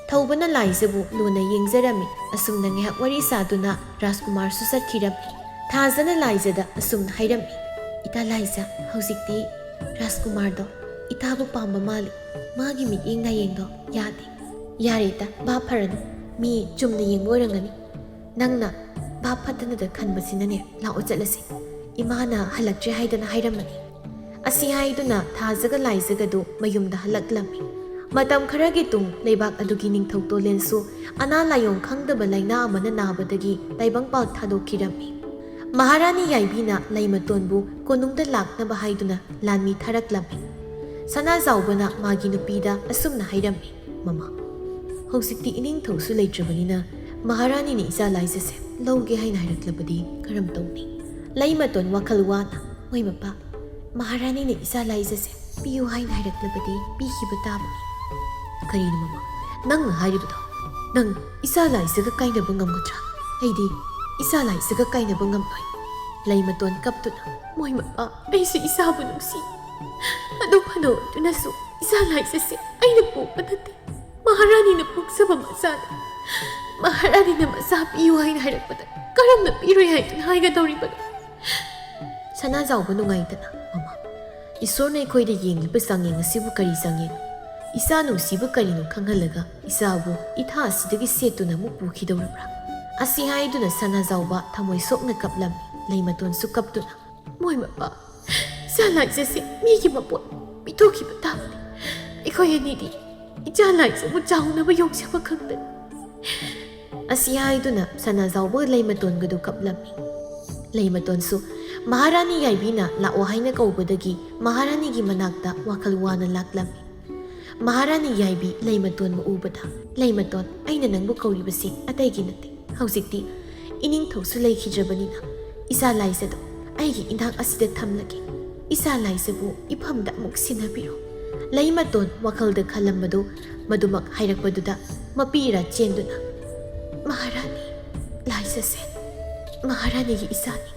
ꯊꯧꯕꯅ ꯂꯥꯏꯖꯕꯨ ꯂꯨꯅ ꯌꯦꯡꯖꯔꯝꯃꯤ꯫ ꯑꯁꯨꯝꯅ ꯉꯥꯏꯍꯥꯛ ꯋꯥꯔꯤ ꯁꯥꯗꯨꯅ ꯔꯥꯖꯀꯨꯃꯥꯔꯁꯨ ꯆꯠꯈꯤꯔꯝꯃꯤ꯫ ꯊꯥꯖꯅ ꯂꯥꯏꯖꯗ ꯑꯁꯨꯝꯅ ꯍꯥꯏꯔꯝꯃꯤ, "ꯏꯇꯥ ꯂꯥꯏꯖ, ꯍꯧꯖꯤꯛꯇꯤ ꯔꯥꯖꯀꯨꯃꯥꯔꯗꯣ ꯏꯇꯥꯕꯨ ꯄꯥꯝꯕ ꯃꯥꯜꯂꯤ꯫ ꯃꯥꯒꯤ ꯃꯤꯠꯌꯦꯡ ꯅꯥꯌꯦꯡꯗꯣ ꯌꯥꯗꯦ꯫" "ꯌꯥꯔꯦ ꯏꯇꯥ, ꯚꯥꯞ ꯐꯔꯅꯨ꯫ ꯃꯤ ꯆꯨꯝꯅ ꯌꯦꯡꯕ ꯑꯣꯏꯔꯝꯒꯅꯤ꯫ ꯅꯪꯅ ꯚꯥꯞ ꯐꯠꯇꯅꯗ ꯈꯟꯕꯁꯤꯅꯅꯦ, ꯂꯥꯛꯑꯣ ꯆꯠꯂꯁꯤ꯫ ꯏꯃꯥꯅ ꯍꯜꯂꯛꯇ꯭ꯔꯦ ꯍꯥꯏꯗꯅ ꯍꯥꯏꯔꯝꯃꯅꯤ꯫" ꯑꯁꯤ ꯍꯥꯏꯗꯨꯅ ꯊꯥꯖꯒ ꯂꯥꯏꯖꯒꯗꯨ ꯃꯌꯨꯝꯗ ꯍꯜꯂꯛꯂꯝꯃꯤ꯫ ꯃꯇꯝ ꯈꯔꯒꯤ ꯇꯨꯡ ꯂꯩꯕꯥꯛ ꯑꯗꯨꯒꯤ ꯅꯤꯡꯊꯧ ꯇꯣꯂꯦꯟꯁꯨ ꯑꯅꯥ ꯂꯥꯏꯌꯣꯡ ꯈꯪꯗꯕ ꯂꯥꯏꯅꯥ ꯑꯃꯅ ꯅꯥꯕꯗꯒꯤ ꯇꯥꯏꯕꯪꯄꯥꯜ ꯊꯥꯗꯣꯛꯈꯤꯔꯝꯃꯤ꯫ ꯃꯍꯥꯔꯥꯅꯤ ꯌꯥꯏꯕꯤꯅ ꯂꯩꯃꯇꯣꯟꯕꯨ ꯀꯣꯅꯨꯡꯗ ꯂꯥꯛꯅꯕ ꯍꯥꯏꯗꯨꯅ ꯂꯥꯟꯃꯤ ꯊꯥꯔꯛꯂꯝꯃꯤ꯫ ꯁꯅꯥꯖꯥꯎꯕꯅ ꯃꯥꯒꯤ ꯅꯨꯄꯤꯗ ꯑꯁꯨꯝꯅ ꯍꯥꯏꯔꯝꯃꯤ, "ꯃꯃꯥ, ꯍꯧꯖꯤꯛꯇꯤ ꯏꯅꯤꯡꯊꯧꯁꯨ ꯂꯩꯇ꯭ꯔꯕꯅꯤꯅ ꯃꯍꯥꯔꯥꯅꯤꯅ ꯏꯆꯥ ꯂꯥꯏꯖꯁꯦ ꯂꯧꯒꯦ ꯍꯥꯏꯅ ꯍꯥꯏꯔꯛꯂꯕꯗꯤ ꯀꯔꯝ ꯇꯧꯅꯤ?" ꯂꯩꯃꯇꯣꯟ ꯋꯥꯈꯜ ꯋꯥꯅ, "ꯍꯣꯏ ꯃꯄꯥ, ꯃꯍꯥꯔꯥꯅꯤꯅ ꯏꯆꯥ ꯂꯥꯏꯖꯁꯦ ꯄꯤꯌꯨ ꯍꯥꯏꯅ ꯍꯥꯏꯔꯛꯂꯕꯗꯤ ꯄꯤꯈꯤꯕ ꯇꯥꯕꯅꯤ꯫" "ꯀꯔꯤꯅꯣ ꯃꯃꯥ, ꯅꯪꯅ ꯍꯥꯏꯔꯤꯕꯗꯣ?" "ꯅꯪ ꯏꯆꯥ ꯂꯥꯏꯖꯒ ꯀꯥꯏꯅꯕ ꯉꯝꯒꯗ꯭ꯔꯥ? ꯑꯩꯗꯤ ꯏꯆꯥ ꯂꯥꯏꯖꯒ ꯀꯥꯏꯅꯕ ꯉꯝꯂꯣꯏ꯫" ꯂꯩꯃꯇꯣꯟ ꯀꯞꯇꯨꯅ, "ꯃꯣꯏ ꯃꯄꯥ, ꯑꯩꯁꯨ ꯏꯆꯥꯕꯨ ꯅꯨꯡꯁꯤ꯫ ꯑꯗꯨ ꯐꯅ ꯑꯣꯏꯗꯨꯅꯁꯨ ꯏꯆꯥ ꯂꯥꯏꯖꯁꯦ ꯑꯩꯅ ꯄꯣꯛꯄ ꯅꯠꯇꯦ꯫ ꯃꯍꯥꯔꯥꯅꯤꯅ ꯄꯣꯛꯆꯕ ꯃꯆꯥꯅꯤ꯫ ꯃꯍꯥꯔꯥꯅꯤꯅ ꯃꯆꯥ ꯄꯤꯌꯨ ꯍꯥꯏꯅ ꯍꯥꯏꯔꯛꯄꯗ ꯀꯔꯝꯅ ꯄꯤꯔꯣꯏ ꯍꯥꯏꯗꯨꯅ ꯍꯥꯏꯒꯗꯧꯔꯤꯕꯅꯣ?" ꯁꯅꯥꯖꯥꯎꯕ ꯅꯨꯡꯉꯥꯏꯇꯅ, "ꯃꯃꯥ, ꯏꯁꯣꯔꯅ ꯑꯩꯈꯣꯏꯗ ꯌꯦꯡꯂꯤꯕ ꯆꯥꯡꯌꯦꯡ ꯑꯁꯤꯕꯨ ꯀꯔꯤ ꯆꯥꯡꯌꯦꯡ? ꯏꯆꯥ ꯅꯨꯡꯁꯤꯕ ꯀꯔꯤꯅꯣ ꯈꯪꯍꯜꯂꯒ ꯏꯆꯥꯕꯨ ꯏꯊꯥ ꯑꯁꯤꯗꯒꯤ ꯁꯦꯠꯇꯨꯅ ꯑꯃꯨꯛ ꯄꯨꯈꯤꯗꯧꯔꯕ꯭ꯔꯥ?" ꯑꯁꯤ ꯍꯥꯏꯗꯨꯅ ꯁꯅꯥꯖꯥꯎꯕ ꯊꯃꯣꯏ ꯁꯣꯛꯅ ꯀꯞꯂꯝꯃꯤ꯫ ꯂꯩꯃꯇꯣꯟꯁꯨ ꯀꯞꯇꯨꯅ, "ꯃꯣꯏ ꯃꯄꯥ, ꯏꯆꯥ ꯂꯥꯏꯖꯁꯦ ꯃꯤꯒꯤ ꯃꯄꯣꯠ ꯄꯤꯊꯣꯛꯈꯤꯕ ꯇꯥꯕꯅꯤ꯫ ꯑꯩꯈꯣꯏ ꯑꯅꯤꯗꯤ ꯏꯆꯥ ꯂꯥꯏꯖꯕꯨ ꯆꯥꯎꯅꯕ ꯌꯣꯛꯆꯕ ꯈꯛꯇꯅꯤ꯫" ꯑꯁꯤ ꯍꯥꯏꯗꯨꯅ ꯁꯅꯥꯖꯥꯎꯕ ꯂꯩꯃꯇꯣꯟꯒꯗꯨ ꯀꯞꯂꯝꯃꯤ꯫ ꯂꯩꯃꯇꯣꯟꯁꯨ ꯃꯍꯥꯔꯥꯅꯤ ꯌꯥꯏꯕꯤꯅ ꯂꯥꯛꯑꯣ ꯍꯥꯏꯅ ꯀꯧꯕꯗꯒꯤ ꯃꯍꯥꯔꯥꯅꯤꯒꯤ ꯃꯅꯥꯛꯇ ꯋꯥꯈꯜ ꯋꯥꯅ ꯂꯥꯛꯂꯝꯃꯤ꯫ ꯃꯍꯥꯔꯥꯅꯤ ꯌꯥꯏꯕꯤ ꯂꯩꯃꯇꯣꯟꯕꯨ ꯎꯕꯗ, "ꯂꯩꯃꯇꯣꯟ, ꯑꯩꯅ ꯅꯪꯕꯨ ꯀꯧꯔꯤꯕꯁꯤ ꯑꯇꯩꯒꯤ ꯅꯠꯇꯦ꯫ ꯍꯧꯖꯤꯛꯇꯤ ꯏꯅꯤꯡꯊꯧꯁꯨ ꯂꯩꯈꯤꯗ꯭ꯔꯕꯅꯤꯅ ꯏꯆꯥ ꯂꯥꯏꯖꯗꯣ ꯑꯩꯒꯤ ꯏꯅꯥꯛ ꯑꯁꯤꯗ ꯊꯝꯂꯒꯦ꯫ ꯏꯆꯥ ꯂꯥꯏꯖꯕꯨ ꯏꯐꯝꯗ ꯑꯃꯨꯛ ꯁꯤꯟꯅꯕꯤꯔꯣ꯫" ꯂꯩꯃꯇꯣꯟ ꯋꯥꯈꯜꯗ ꯈꯜꯂꯝꯕꯗꯨ ꯃꯗꯨꯃꯛ ꯍꯥꯏꯔꯛꯄꯗꯨꯗ ꯃꯄꯤ ꯏꯔꯥ ꯆꯦꯟꯗꯨꯅ, "ꯃꯍꯥꯔꯥꯅꯤ, ꯂꯥꯏꯖꯁꯦ ꯃꯍꯥꯔꯥꯅꯤꯒꯤ ꯏꯆꯥꯅꯤ꯫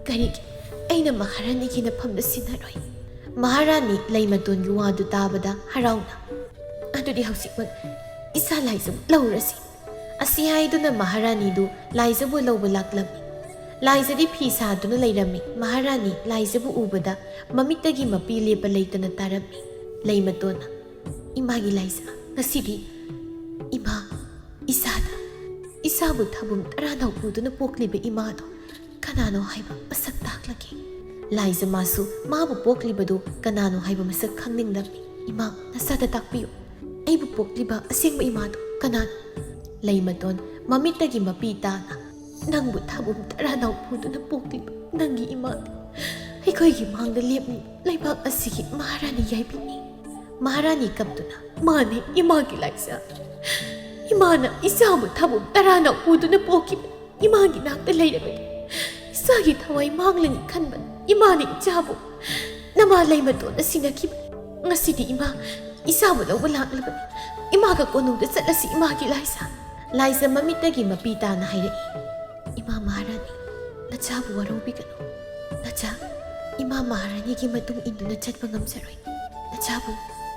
ꯀꯔꯤꯒꯤ ꯑꯩꯅ ꯃꯍꯥꯔꯥꯅꯤꯒꯤ ꯅꯐꯝꯗ ꯁꯤꯟꯅꯔꯣꯏ?" ꯃꯍꯥꯔꯥꯅꯤ ꯂꯩꯃꯇꯣꯟꯒꯤ ꯋꯥꯗꯨ ꯇꯥꯕꯗ ꯍꯔꯥꯎꯅ, "ꯑꯗꯨꯗꯤ ꯍꯧꯖꯤꯛꯃꯛ ꯏꯆꯥ ꯂꯥꯏꯖꯕꯨ ꯂꯧꯔꯁꯤ꯫" ꯑꯁꯤ ꯍꯥꯏꯗꯨꯅ ꯃꯍꯥꯔꯥꯅꯤꯗꯨ ꯂꯥꯏꯖꯕꯨ ꯂꯧꯕ ꯂꯥꯛꯂꯝꯃꯤ꯫ ꯂꯥꯏꯖꯗꯤ ꯐꯤ ꯁꯥꯗꯨꯅ ꯂꯩꯔꯝꯃꯤ꯫ ꯃꯍꯥꯔꯥꯅꯤ ꯂꯥꯏꯖꯕꯨ ꯎꯕꯗ ꯃꯃꯤꯠꯇꯒꯤ ꯃꯄꯤ ꯂꯦꯞꯄ ꯂꯩꯇꯅ ꯇꯥꯔꯝꯃꯤ꯫ ꯂꯩꯃꯇꯣꯟꯅ, "ꯏꯃꯥꯒꯤ ꯂꯥꯏꯖ, ꯉꯁꯤꯗꯤ ꯏꯃꯥ ꯏꯆꯥꯗ, ꯏꯆꯥꯕꯨ ꯊꯥꯕꯨꯝ ꯇꯔꯥꯅꯥꯎ ꯄꯨꯗꯨꯅ ꯄꯣꯛꯂꯤꯕ ꯏꯃꯥꯗꯣ ꯀꯅꯥꯅꯣ ꯍꯥꯏꯕ ꯃꯁꯛ ꯇꯥꯛꯂꯒꯦ꯫" ꯂꯥꯏꯖ ꯃꯥꯁꯨ ꯃꯥꯕꯨ ꯄꯣꯛꯂꯤꯕꯗꯨ ꯀꯅꯥꯅꯣ ꯍꯥꯏꯕ ꯃꯁꯛ ꯈꯪꯅꯤꯡꯂꯝꯃꯤ꯫ "ꯏꯃꯥ, ꯅꯆꯥꯗ ꯇꯥꯛꯄꯤꯌꯨ꯫ ꯑꯩꯕꯨ ꯄꯣꯛꯂꯤꯕ ꯑꯁꯦꯡꯕ ꯏꯃꯥꯗꯨ ꯀꯅꯥꯅꯣ?" ꯂꯩꯃꯇꯣꯟ ꯃꯃꯤꯠꯇꯒꯤ ꯃꯄꯤ ꯇꯥꯅ, "ꯅꯪꯕꯨ ꯊꯥꯕꯨꯝ ꯇꯔꯥꯅꯥꯎ ꯄꯨꯗꯨꯅ ꯄꯣꯛꯂꯤꯕ ꯅꯪꯒꯤ ꯏꯃꯥꯗꯤ ꯑꯩꯈꯣꯏꯒꯤ ꯃꯥꯡꯗ ꯂꯦꯞꯂꯤꯕ ꯂꯩꯕꯥꯛ ꯑꯁꯤꯒꯤ ꯃꯍꯥꯔꯥꯅꯤ ꯌꯥꯏꯕꯤꯅꯤ꯫" ꯃꯍꯥꯔꯥꯅꯤ ꯀꯞꯇꯨꯅ, "ꯃꯥꯅꯤ, ꯏꯃꯥꯒꯤ ꯂꯥꯏꯖ꯫ ꯏꯃꯥꯅ ꯏꯆꯥꯕꯨ ꯊꯥꯕꯨꯝ ꯇꯔꯥꯅꯥꯎ ꯄꯨꯗꯨꯅ ꯄꯣꯛꯈꯤꯕ ꯏꯃꯥꯒꯤ ꯅꯥꯛꯇ ꯂꯩꯔꯕꯗꯤ ꯏꯆꯥꯒꯤ ꯊꯋꯥꯏ ꯃꯥꯡꯂꯅꯤ ꯈꯟꯕ ꯏꯃꯥꯅ ꯏꯆꯥꯕꯨ ꯅꯃꯥ ꯂꯩꯃꯇꯣꯟꯅ ꯁꯤꯟꯅꯈꯤꯕꯅꯤ꯫ ꯉꯁꯤꯗꯤ ꯏꯃꯥ ꯏꯆꯥꯕꯨ ꯂꯧꯕ ꯂꯥꯛꯂꯕꯅꯤ꯫ ꯏꯃꯥꯒ ꯀꯣꯅꯨꯡꯗ ꯆꯠꯂꯁꯤ, ꯏꯃꯥꯒꯤ ꯂꯥꯏꯖ꯫ ꯂꯥꯏꯖ ꯃꯃꯤꯠꯇꯒꯤ ꯃꯄꯤ ꯇꯥꯅ ꯍꯥꯏꯔꯛꯏ, "ꯏꯃꯥ ꯃꯍꯥꯔꯥꯅꯤ, ꯅꯆꯥꯕꯨ ꯋꯥꯔꯧꯕꯤꯒꯅꯨ꯫ ꯅꯆꯥ, ꯏꯃꯥ ꯃꯍꯥꯔꯥꯅꯤꯒꯤ ꯃꯇꯨꯡ ꯏꯟꯗꯨꯅ ꯆꯠꯄ ꯉꯝꯖꯔꯣꯏ꯫ ꯅꯆꯥꯕꯨ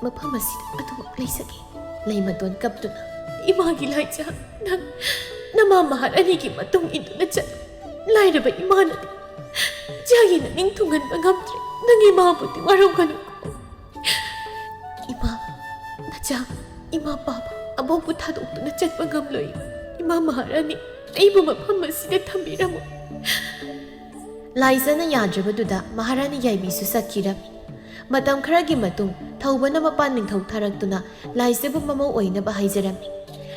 ꯃꯐꯝ ꯑꯁꯤꯗ ꯑꯗꯨꯃꯛ ꯂꯩꯖꯒꯦ꯫" ꯂꯩꯃꯇꯣꯟ ꯀꯞꯇꯨꯅ, "ꯏꯃꯥꯒꯤ ꯂꯥꯏꯖ, ꯅꯪ ꯅꯃꯥ ꯃꯍꯥꯔꯥꯅꯤꯒꯤ ꯃꯇꯨꯡ ꯏꯟꯗꯨꯅ ꯆꯠꯂꯨ꯫ ꯂꯥꯏꯔꯕ ꯏꯃꯥꯅꯗꯤ ꯏꯆꯥꯒꯤ ꯅꯅꯤꯡ ꯊꯨꯡꯍꯟꯕ ꯉꯝꯗ꯭ꯔꯦ꯫ ꯅꯪ ꯏꯃꯥꯕꯨꯗꯤ ꯋꯥꯔꯧꯒꯅꯨꯀꯣ꯫" "ꯏꯃꯥ, ꯅꯆꯥ, ꯏꯃꯥ ꯄꯥꯕ ꯑꯕꯣꯛꯄꯨ ꯊꯥꯗꯣꯛꯇꯨꯅ ꯆꯠꯄ ꯉꯝꯂꯣꯏ꯫ ꯏꯃꯥ ꯃꯍꯥꯔꯥꯅꯤ, ꯑꯩꯕꯨ ꯃꯐꯝ ꯑꯁꯤꯗ ꯊꯝꯕꯤꯔꯝꯃꯨ꯫" ꯂꯥꯏꯖꯅ ꯌꯥꯗ꯭ꯔꯕꯗꯨꯗ ꯃꯍꯥꯔꯥꯅꯤ ꯌꯥꯏꯕꯤꯁꯨ ꯆꯠꯈꯤꯔꯝꯃꯤ꯫ ꯃꯇꯝ ꯈꯔꯒꯤ ꯃꯇꯨꯡ ꯊꯧꯕꯅ ꯃꯄꯥꯟ ꯅꯤꯡꯊꯧ ꯊꯥꯔꯛꯇꯨꯅ ꯂꯥꯏꯖꯕꯨ ꯃꯃꯧ ꯑꯣꯏꯅꯕ ꯍꯥꯏꯖꯔꯝꯃꯤ꯫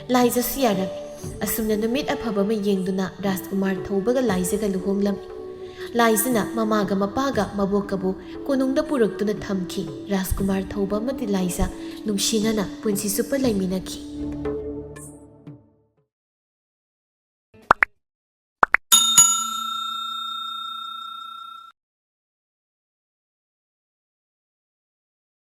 ꯂꯥꯏꯖꯁꯨ ꯌꯥꯔꯝꯃꯤ꯫ ꯑꯁꯨꯝꯅ ꯅꯨꯃꯤꯠ ꯑꯐꯕ ꯑꯃ ꯌꯦꯡꯗꯨꯅ ꯔꯥꯖꯀꯨꯃꯥꯔ ꯊꯧꯕꯒ ꯂꯥꯏꯖꯒ ꯂꯨꯍꯣꯡꯂꯝꯃꯤ꯫ ꯂꯥꯏꯖꯅ ꯃꯃꯥꯒ ꯃꯄꯥꯒ ꯃꯕꯣꯛꯀꯕꯨ ꯀꯣꯅꯨꯡꯗ ꯄꯨꯔꯛꯇꯨꯅ ꯊꯝꯈꯤ꯫ ꯔꯥꯖꯀꯨꯃꯥꯔ ꯊꯧꯕ ꯑꯃꯗꯤ ꯂꯥꯏꯖ ꯅꯨꯡꯁꯤꯅꯅ ꯄꯨꯟꯁꯤ ꯆꯨꯞꯄ ꯂꯩꯃꯤꯟꯅꯈꯤ꯫